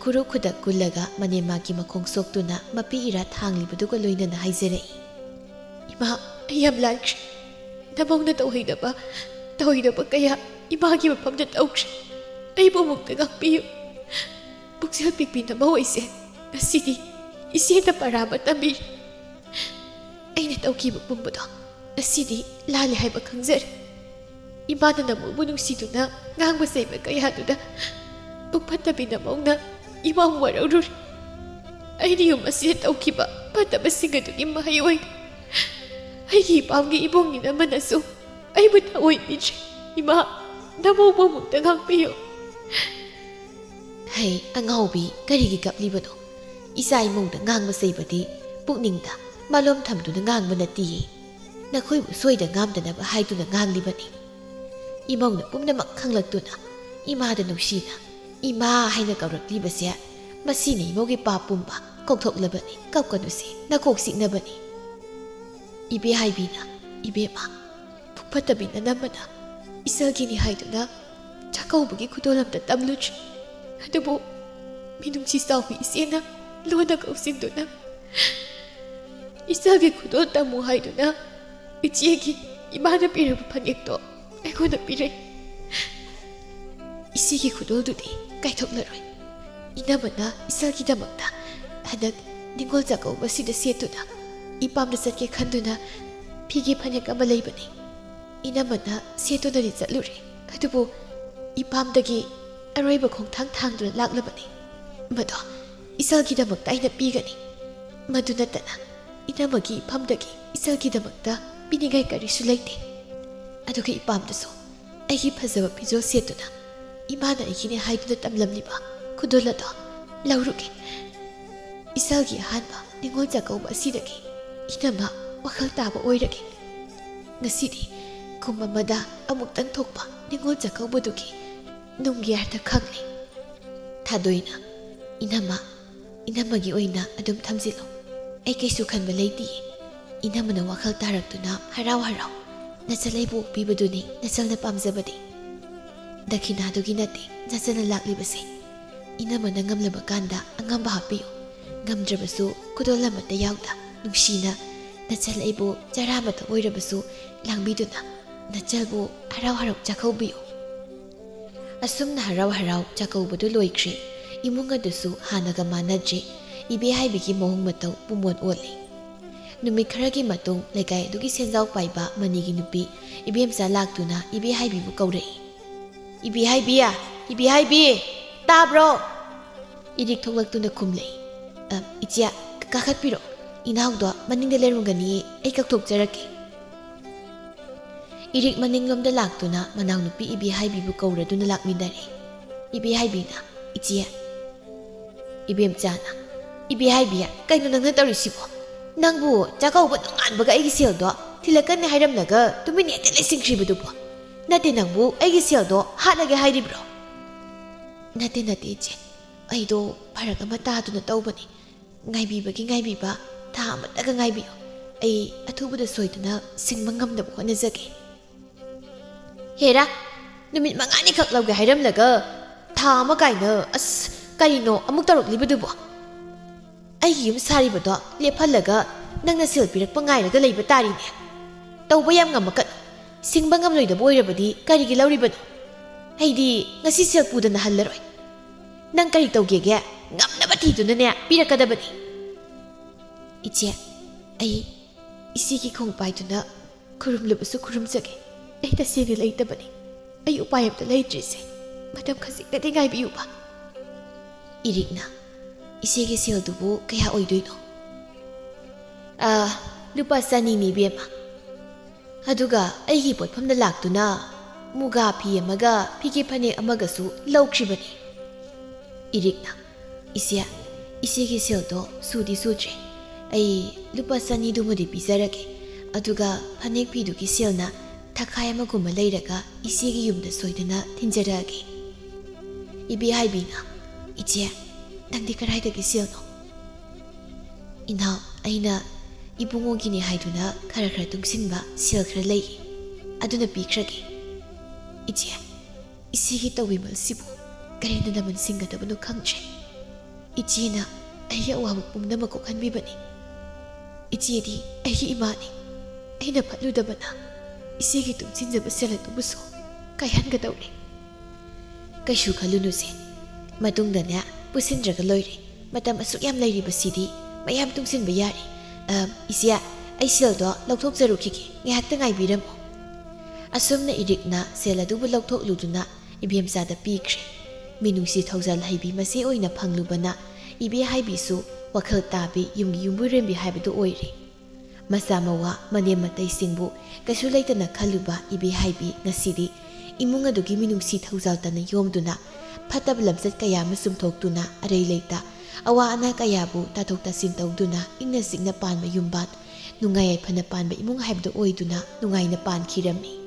ꯈꯨꯔꯨ ꯈꯨꯗꯛ ꯀꯨꯜꯂꯒ ꯃꯅꯦꯝꯃꯒꯤ ꯃꯈꯣꯡ ꯁꯣꯛꯇꯨꯅ ꯃꯄꯤ ꯏꯔꯥ ꯊꯥꯡꯂꯤꯕꯗꯨꯒ ꯂꯣꯏꯅꯅ ꯍꯥꯏꯖꯔꯛꯏ꯫ ꯏꯃꯥ, ꯑꯩ ꯌꯥꯝ ꯂꯥꯟꯈ꯭ꯔꯦ꯫ ꯅꯃꯧꯅ ꯇꯧꯍꯩꯗꯕ, ꯇꯧꯍꯩꯗꯕ ꯀꯌꯥ ꯏꯃꯥꯒꯤ ꯃꯐꯝꯗ ꯇꯧꯈ꯭ꯔꯦ꯫ ꯑꯩꯕꯨ ꯑꯃꯨꯛꯇ ꯉꯥꯛꯄꯤꯌꯨ꯫ ꯄꯨꯛꯆꯦꯜ ꯄꯤꯛꯄꯤ ꯅꯃꯧ ꯑꯩꯁꯦ ꯉꯁꯤꯗꯤ ꯏꯆꯦꯅ ꯄꯔꯥ ꯑꯃ ꯇꯝꯕꯤꯔꯦ꯫ ꯇꯧꯈꯤꯕ ꯄꯨꯝꯕꯗꯣ ꯉꯁꯤꯗꯤ ꯂꯥꯜꯂꯦ ꯍꯥꯏꯕ ꯈꯪꯖꯔꯦ꯫ ꯏꯃꯥꯅ ꯅꯃꯧꯕꯨ ꯅꯨꯡꯁꯤꯗꯨꯅ ꯉꯥꯡꯕ ꯆꯩꯕ ꯀꯌꯥꯗꯨꯗ ꯄꯨꯛ ꯐꯠꯇꯕꯤ ꯅꯃꯧꯅ ꯏꯃꯥꯕꯨ ꯋꯥꯔꯧꯔꯨꯔꯦ꯫ ꯑꯩꯅ ꯌꯨꯝ ꯑꯁꯤꯗ ꯇꯧꯈꯤꯕ ꯐꯠꯇꯕꯁꯤꯡ ꯑꯗꯨꯒꯤ ꯃꯍꯩ ꯑꯣꯏꯅ ꯑꯩꯒꯤ ꯏꯄꯥꯝꯒꯤ ꯏꯕꯨꯡ ꯏꯅꯝꯃꯅꯁꯨ ꯑꯩꯕꯨ ꯊꯑꯣꯏꯕꯤꯗ꯭ꯔꯦ꯫ ꯏꯃꯥ, ꯅꯃꯧꯕꯨ ꯑꯃꯨꯛꯇ ꯉꯥꯛꯄꯤꯌꯨ꯫ ꯍꯩ ꯑꯉꯥꯎꯕꯤ, ꯀꯔꯤꯒꯤ ꯀꯞꯂꯤꯕꯅꯣ? ꯏꯆꯥ ꯏꯃꯧꯗ ꯉꯥꯡꯕ ꯆꯩꯕꯗꯤ ꯄꯨꯛꯅꯤꯡꯗ ꯃꯥꯂꯣꯝ ꯊꯝꯗꯨꯅ ꯉꯥꯡꯕ ꯅꯠꯇꯤꯌꯦ꯫ ꯅꯈꯣꯏꯕꯨ ꯁꯣꯏꯗ ꯉꯥꯝꯗꯅꯕ ꯍꯥꯏꯗꯨꯅ ꯉꯥꯡꯂꯤꯕꯅꯤ꯫ ꯏꯃꯧꯅ ꯄꯨꯝꯅꯃꯛ ꯈꯪꯂꯛꯇꯨꯅ ꯏꯃꯥꯗ ꯅꯨꯡꯁꯤꯅ "ꯏꯃꯥ" ꯍꯥꯏꯅ ꯀꯧꯔꯛꯂꯤꯕꯁꯦ ꯃꯁꯤꯅ ꯏꯃꯧꯒꯤ ꯄꯥꯞ ꯄꯨꯝꯕ ꯀꯣꯛꯊꯣꯛꯂꯕꯅꯤ꯫ ꯀꯞꯀꯅꯨꯁꯦ, ꯅꯀꯣꯛ ꯆꯤꯛꯅꯕꯅꯤ꯫ ꯏꯕꯦ ꯍꯥꯏꯕꯤꯅ, "ꯏꯕꯦꯝꯃ, ꯄꯨꯛ ꯐꯠꯇꯕꯤ ꯅꯅꯝꯃꯅ ꯏꯆꯜꯒꯤꯅꯤ ꯍꯥꯏꯗꯨꯅ ꯆꯥꯛꯀꯧꯕꯒꯤ ꯈꯨꯗꯣꯜ ꯑꯝꯇ ꯇꯝꯂꯨꯗ꯭ꯔꯤ꯫ ꯑꯗꯨꯕꯨ ꯃꯤꯅꯨꯡꯁꯤ ꯆꯥꯎꯕꯤ ꯏꯆꯦꯅ ꯂꯣꯟꯅ ꯀꯧꯁꯤꯟꯗꯨꯅ ꯏꯆꯜꯒꯤ ꯈꯨꯗꯣꯜ ꯇꯝꯃꯨ ꯍꯥꯏꯗꯨꯅ ꯏꯆꯦꯒꯤ ꯏꯃꯥꯅ ꯄꯤꯔꯕ ꯐꯅꯦꯛꯇꯣ ꯑꯩꯉꯣꯟꯗ ꯄꯤꯔꯛꯏ꯫ ꯏꯆꯦꯒꯤ ꯈꯨꯗꯣꯜꯗꯨꯗꯤ ꯀꯥꯏꯊꯣꯛꯂꯔꯣꯏ꯫ ꯏꯅꯝꯃꯅ ꯏꯆꯜꯒꯤꯗꯃꯛꯇ ꯍꯟꯗꯛ ꯅꯤꯉꯣꯜ ꯆꯥꯛꯀꯧꯕꯁꯤꯗ ꯁꯦꯠꯇꯨꯅ ꯏꯄꯥꯝꯗ ꯆꯠꯀꯦ ꯈꯟꯗꯨꯅ ꯐꯤꯒꯤ ꯐꯅꯦꯛ ꯑꯃ ꯂꯩꯕꯅꯤ꯫ ꯏꯅꯝꯃꯅ ꯁꯦꯠꯇꯨꯅꯗꯤ ꯆꯠꯂꯨꯔꯦ, ꯑꯗꯨꯕꯨ ꯏꯄꯥꯝꯗꯒꯤ ꯑꯔꯣꯏꯕ ꯈꯣꯡꯊꯥꯡ ꯊꯥꯡꯗꯨꯅ ꯂꯥꯛꯂꯕꯅꯤ꯫ ꯃꯗꯣ ꯏꯆꯜꯒꯤꯗꯃꯛꯇ ꯑꯩꯅ ꯄꯤꯒꯅꯤ꯫ ꯃꯗꯨ ꯅꯠꯇꯅ ꯏꯅꯝꯃꯒꯤ ꯏꯐꯝꯗꯒꯤ ꯏꯆꯜꯒꯤꯗꯃꯛꯇ ꯄꯤꯅꯤꯡꯉꯥꯏ ꯀꯔꯤꯁꯨ ꯂꯩꯇꯦ꯫ ꯑꯗꯨꯒ ꯏꯄꯥꯝꯗꯁꯨ ꯑꯩꯒꯤ ꯐꯖꯕ ꯐꯤꯖꯣꯜ ꯁꯦꯠꯇꯨꯅ ꯏꯃꯥꯅ ꯑꯩꯒꯤꯅꯦ ꯍꯥꯏꯗꯨꯅ ꯇꯝꯂꯝꯂꯤꯕ ꯈꯨꯗꯣꯜ ꯑꯗꯣ ꯂꯧꯔꯨꯒꯦ꯫ ꯏꯆꯜꯒꯤ ꯑꯍꯥꯟꯕ ꯅꯤꯉꯣꯜ ꯆꯥꯛꯀꯧꯕ ꯑꯁꯤꯗꯒꯤ ꯏꯅꯝꯃ ꯋꯥꯈꯜ ꯇꯥꯕ ꯑꯣꯏꯔꯒꯦ꯫ ꯉꯁꯤꯗꯤ ꯀꯨꯝ ꯑꯃꯗ ꯑꯃꯨꯛꯇꯪ ꯊꯣꯛꯄ ꯅꯤꯉꯣꯜ ꯆꯥꯛꯀꯧꯕꯗꯨꯒꯤ ꯅꯨꯡꯒꯤ ꯑꯔꯊ ꯈꯪꯂꯦ꯫ ꯊꯥꯗꯣꯏꯅ, ꯏꯅꯝꯃ, ꯏꯅꯝꯃꯒꯤ ꯑꯣꯏꯅ ꯑꯗꯨꯝ ꯊꯝꯖꯤꯜꯂꯨ꯫ ꯑꯩ ꯀꯩꯁꯨ ꯈꯟꯕ ꯂꯩꯇꯤꯌꯦ꯫ ꯏꯅꯝꯃꯅ ꯋꯥꯈꯜ ꯇꯥꯔꯛꯇꯨꯅ ꯍꯔꯥꯎ ꯍꯔꯥꯎ ꯅꯆꯜ ꯑꯩꯕꯨ ꯑꯣꯛꯄꯤꯕꯗꯨꯅꯤ ꯅꯆꯜꯅ ꯄꯥꯝꯖꯕꯗꯤ꯫ ꯗꯈꯤꯅꯥꯗꯨꯒꯤ ꯅꯠꯇꯦ ꯅꯆꯜꯅ ꯂꯥꯛꯂꯤꯕꯁꯦ꯫ ꯏꯅꯝꯃꯅ ꯉꯝꯂꯕ ꯀꯥꯟꯗ ꯑꯉꯝꯕ ꯍꯥꯞꯄꯤꯌꯨ꯫ ꯉꯝꯗ꯭ꯔꯕꯁꯨ ꯈꯨꯗꯣꯜ ꯑꯃꯠꯇ ꯌꯥꯎꯗ ꯅꯨꯡꯁꯤꯅ ꯅꯆꯜ ꯑꯩꯕꯨ ꯆꯔꯥ ꯑꯃꯇ ꯑꯣꯏꯔꯕꯁꯨ ꯂꯥꯡꯕꯤꯗꯨꯅ ꯅꯆꯜꯕꯨ ꯍꯔꯥꯎ ꯍꯔꯥꯎ ꯆꯥꯛꯀꯧꯕꯤꯌꯨ꯫ ꯑꯁꯨꯝꯅ ꯍꯔꯥꯎ ꯍꯔꯥꯎ ꯆꯥꯛꯀꯧꯕꯗꯨ ꯂꯣꯏꯈ꯭ꯔꯦ꯫ ꯏꯃꯨꯡ ꯑꯗꯨꯁꯨ ꯍꯥꯟꯅꯒ ꯃꯥꯟꯅꯗ꯭ꯔꯦ꯫ ꯏꯕꯦ ꯍꯥꯏꯕꯤꯒꯤ ꯃꯑꯣꯡ ꯃꯇꯧ ꯄꯨꯝꯑꯣꯟ ꯑꯣꯜꯂꯦ꯫ ꯅꯨꯃꯤꯠ ꯈꯔꯒꯤ ꯃꯇꯨꯡ ꯂꯩꯀꯥꯏ ꯑꯗꯨꯒꯤ ꯁꯦꯟꯖꯥꯎ ꯄꯥꯏꯕ ꯃꯅꯤꯒꯤ ꯅꯨꯄꯤ ꯏꯕꯦꯝꯆꯥ ꯂꯥꯛꯇꯨꯅ ꯏꯕꯦꯍꯥꯏꯕꯤꯕꯨ ꯀꯧꯔꯛꯏ꯫ "ꯏꯕꯦꯍꯥꯏꯕꯤ, ꯏꯕꯦꯍꯥꯏꯕꯤ, ꯇꯥꯕ꯭ꯔꯣ?" ꯏꯔꯤꯛ ꯊꯣꯛꯂꯛꯇꯨꯅ ꯈꯨꯝꯂꯛꯏ꯫ "ꯑ, ꯏꯆꯦ, ꯀ-, ꯀꯥꯈꯠꯄꯤꯔꯣ꯫ ꯏꯅꯥꯎꯗꯣ ꯃꯅꯤꯡꯗ ꯂꯩꯔꯝꯒꯅꯤꯌꯦ, ꯑꯩ ꯀꯧꯊꯣꯛꯆꯔꯛꯀꯦ꯫" ꯏꯔꯤꯛ ꯃꯅꯤꯡꯂꯣꯝꯗ ꯂꯥꯛꯇꯨꯅ ꯃꯅꯥꯎꯅꯨꯄꯤ ꯏꯕꯦꯍꯥꯏꯕꯤꯕꯨ ꯀꯧꯔꯗꯨꯅ ꯂꯥꯛꯃꯤꯟꯅꯔꯦ꯫ ꯏꯕꯦꯍꯥꯏꯕꯤꯅ, "ꯏꯆꯦ꯫" ꯏꯕꯦꯝꯆꯥꯅ, "ꯏꯕꯦꯍꯥꯏꯕꯤ, ꯀꯩꯅꯣ ꯅꯪꯅ ꯇꯧꯔꯤꯁꯤꯕꯣ? ꯅꯪꯕꯨ ꯆꯥꯛꯀꯧꯕ ꯅꯣꯡꯉꯥꯟꯕꯒ ꯑꯩꯒꯤ ꯁꯦꯜꯗꯣ ꯊꯤꯜꯂꯛꯀꯅꯤ ꯍꯥꯏꯔꯝꯂꯒ ꯇꯨꯃꯤꯟꯅ ꯍꯦꯛꯇ ꯂꯩꯁꯤꯟꯈ꯭ꯔꯤꯕꯗꯨꯕꯣ? ꯅꯠꯇꯦ, ꯅꯪꯕꯨ ꯑꯩꯒꯤ ꯁꯦꯜꯗꯣ ꯍꯥꯠꯂꯒꯦ ꯍꯥꯏꯔꯤꯕ꯭ꯔꯣ?" "ꯅꯠꯇꯦ, ꯅꯠꯇꯦ, ꯏꯆꯦ꯫ ꯑꯩꯗꯣ ꯐꯔꯛ ꯑꯃ ꯇꯥꯗꯨꯅ ꯇꯧꯕꯅꯤ꯫ ꯉꯥꯏꯕꯤꯕꯒꯤ ꯉꯥꯏꯕꯤꯕ, ꯊꯥ ꯑꯃꯇꯒ ꯉꯥꯏꯕꯤꯌꯨ꯫ ꯑꯩ ꯑꯊꯨꯕꯗ ꯁꯣꯏꯗꯅ ꯁꯤꯡꯕ ꯉꯝꯅꯕ ꯍꯣꯠꯅꯖꯒꯦ꯫" "ꯍꯦꯔꯥ, ꯅꯨꯃꯤꯠ ꯃꯉꯥꯅꯤꯈꯛ ꯂꯧꯒꯦ ꯍꯥꯏꯔꯝꯂꯒ ꯊꯥ ꯑꯃ ꯀꯥꯏꯅ, ꯑꯁ, ꯀꯔꯤꯅꯣ ꯑꯃꯨꯛ ꯇꯧꯔꯛꯂꯤꯕꯗꯨꯕꯣ? ꯑꯩꯒꯤ ꯌꯨꯝ ꯁꯥꯔꯤꯕꯗꯣ ꯂꯦꯞꯍꯜꯂꯒ ꯅꯪꯅ ꯁꯦꯜ ꯄꯤꯔꯛꯄ ꯉꯥꯏꯔꯒ ꯂꯩꯕ ꯇꯥꯔꯤꯅꯦ꯫ ꯇꯧꯕ ꯌꯥꯝ ꯉꯝꯃꯛꯀꯅꯨ꯫ ꯁꯤꯡꯕ ꯉꯝꯂꯣꯏꯗꯕ ꯑꯣꯏꯔꯕꯗꯤ ꯀꯔꯤꯒꯤ ꯂꯧꯔꯤꯕꯅꯣ? ꯑꯩꯗꯤ ꯉꯁꯤ ꯁꯦꯜ ꯄꯨꯗꯅ ꯍꯜꯂꯔꯣꯏ꯫ ꯅꯪ ꯀꯔꯤ ꯇꯧꯒꯦꯒꯦ? ꯉꯝꯅꯕ ꯊꯤꯗꯨꯅꯅꯦ ꯄꯤꯔꯛꯀꯗꯕꯅꯤ꯫" "ꯏꯆꯦ, ꯑꯩ ꯏꯆꯦꯒꯤ ꯈꯣꯡ ꯄꯥꯏꯗꯨꯅ ꯈꯨꯔꯨꯝꯂꯕꯁꯨ ꯈꯨꯔꯨꯝꯖꯒꯦ꯫ ꯑꯩ ꯇꯁꯦꯡꯅ ꯂꯩꯇꯕꯅꯤ꯫ ꯑꯩ ꯎꯄꯥꯏ ꯑꯝꯇ ꯂꯩꯇ꯭ꯔꯤꯁꯦ꯫ ꯃꯇꯝ ꯈꯖꯤꯛꯇꯗꯤ ꯉꯥꯏꯕꯤꯌꯨꯕ꯫" ꯏꯔꯤꯛꯅ, "ꯏꯆꯦꯒꯤ ꯁꯦꯜꯗꯨꯕꯨ ꯀꯌꯥ ꯑꯣꯏꯗꯣꯏꯅꯣ?" "ꯑꯥ, ꯂꯨꯄꯥ ꯆꯅꯤꯅꯤ, ꯏꯕꯦꯝꯃ꯫ ꯑꯗꯨꯒ ꯑꯩꯒꯤ ꯄꯣꯠꯐꯝꯗ ꯂꯥꯛꯇꯨꯅ ꯃꯨꯒꯥ ꯐꯤ ꯑꯃꯒ ꯐꯤꯒꯦ ꯐꯅꯦꯛ ꯑꯃꯒꯁꯨ ꯂꯧꯈ꯭ꯔꯤꯕꯅꯤ꯫" ꯏꯔꯤꯛꯅ, "ꯏꯆꯦ, ꯏꯆꯦꯒꯤ ꯁꯦꯜꯗꯣ ꯁꯨꯗꯤ ꯁꯨꯗ꯭ꯔꯦ꯫ ꯑꯩ ꯂꯨꯄꯥ ꯆꯅꯤꯗꯨꯃꯗꯤ ꯄꯤꯖꯔꯒꯦ꯫ ꯑꯗꯨꯒ ꯐꯅꯦꯛ ꯐꯤꯗꯨꯒꯤ ꯁꯦꯜꯅ ꯊꯈꯥꯏ ꯑꯃꯒꯨꯝꯕ ꯂꯩꯔꯒ ꯏꯆꯦꯒꯤ ꯌꯨꯝꯗ ꯁꯣꯏꯗꯅ ꯊꯤꯟꯖꯔꯛꯑꯒꯦ꯫" ꯏꯕꯦꯍꯥꯏꯕꯤꯅ, "ꯏꯆꯦ, ꯅꯪꯗꯤ ꯀꯗꯥꯏꯗꯒꯤ ꯁꯦꯜꯅꯣ?" "ꯏꯅꯥꯎ, ꯑꯩꯅ ꯏꯕꯨꯡꯉꯣꯒꯤꯅꯤ ꯍꯥꯏꯗꯨꯅ ꯈꯔ ꯈꯔ ꯇꯨꯡꯁꯤꯟꯕ ꯁꯦꯜ ꯈꯔ ꯂꯩ, ꯑꯗꯨꯅ ꯄꯤꯈ꯭ꯔꯒꯦ꯫" "ꯏꯆꯦ, ꯏꯆꯦꯒꯤ ꯇꯧꯕꯤꯃꯜꯁꯤꯕꯨ ꯀꯔꯦꯝꯅ ꯅꯃꯟ ꯁꯤꯡꯒꯗꯕꯅꯣ ꯈꯪꯗ꯭ꯔꯦ꯫ ꯏꯆꯦꯅ ꯑꯩꯒꯤ ꯑꯋꯥꯕ ꯄꯨꯝꯅꯃꯛ ꯀꯣꯛꯍꯟꯕꯤꯕꯅꯤ꯫ ꯏꯆꯦꯗꯤ ꯑꯩꯒꯤ ꯏꯃꯥꯅꯤ꯫ ꯑꯩꯅ ꯐꯠꯂꯨꯗꯕꯅ ꯏꯆꯦꯒꯤ ꯇꯨꯡꯁꯤꯟꯖꯕ ꯁꯦꯜ ꯑꯗꯨꯕꯨꯁꯨ ꯀꯥꯏꯍꯟꯒꯗꯧꯔꯦ꯫" "ꯀꯩꯁꯨ ꯈꯜꯂꯨꯅꯨꯁꯦ, ꯃꯇꯨꯡꯗꯅꯦ ꯄꯨꯁꯤꯟꯗ꯭ꯔꯒ ꯂꯣꯏꯔꯦ꯫ ꯃꯇꯝ ꯑꯁꯨꯛ ꯌꯥꯝ ꯂꯩꯔꯤꯕꯁꯤꯗꯤ ꯃꯌꯥꯝ ꯇꯨꯡꯁꯤꯟꯕ ꯌꯥꯔꯤ꯫ "ꯑ, ꯏꯆꯦ, ꯑꯩ ꯁꯦꯜꯗꯣ ꯂꯧꯊꯣꯛꯆꯔꯨꯈꯤꯒꯦ, ꯉꯥꯏꯍꯥꯛꯇ ꯉꯥꯏꯕꯤꯔꯝꯃꯣ"꯫ ꯑꯁꯨꯝꯅ ꯏꯔꯤꯛꯅ ꯁꯦꯜ ꯑꯗꯨꯕꯨ ꯂꯧꯊꯣꯛꯂꯨꯗꯨꯅ ꯏꯕꯦꯝꯆꯥꯗ ꯄꯤꯈ꯭ꯔꯦ꯫ ꯃꯤꯅꯨꯡꯁꯤ ꯊꯧꯖꯥꯜ ꯍꯩꯕꯤ ꯃꯆꯦ ꯑꯣꯏꯅ ꯐꯪꯂꯨꯕꯅ ꯏꯕꯦ ꯍꯥꯏꯕꯤꯁꯨ ꯋꯥꯈꯜ ꯇꯥꯕꯤ, ꯌꯨꯝꯒꯤ ꯌꯨꯝꯕꯨꯔꯦꯝꯕꯤ ꯍꯥꯏꯕꯗꯨ ꯑꯣꯏꯔꯦ꯫ ꯃꯆꯥ ꯃꯋꯥ, ꯃꯅꯦꯝ ꯃꯇꯩꯁꯤꯡꯕꯨ ꯀꯩꯁꯨ ꯂꯩꯇꯅ ꯈꯜꯂꯨꯕ ꯏꯕꯦ ꯍꯥꯏꯕꯤ ꯉꯁꯤꯗꯤ ꯏꯃꯨꯡ ꯑꯗꯨꯒꯤ ꯃꯤꯅꯨꯡꯁꯤ ꯊꯧꯖꯥꯜꯇꯅ ꯌꯣꯝꯗꯨꯅ, ꯐꯠꯇꯕ ꯂꯝꯆꯠ ꯀꯌꯥ ꯑꯃ ꯆꯨꯝꯊꯣꯛꯇꯨꯅ, ꯑꯔꯩ ꯂꯩꯇ ꯑꯋꯥ ꯑꯅꯥ ꯀꯌꯥꯕꯨ ꯇꯥꯊꯣꯛ ꯇꯥꯁꯤꯟ ꯇꯧꯗꯨꯅ, ꯏꯪꯅ ꯆꯤꯛꯅ ꯄꯥꯟꯕ ꯌꯨꯝꯕꯥꯟ, ꯅꯨꯡꯉꯥꯏ ꯌꯥꯏꯐꯅ ꯄꯥꯟꯕ ꯏꯃꯨꯡ ꯍꯥꯏꯕꯗꯨ ꯑꯣꯏꯗꯨꯅ ꯅꯨꯡꯉꯥꯏꯅ ꯄꯥꯟꯈꯤꯔꯝꯃꯤ꯫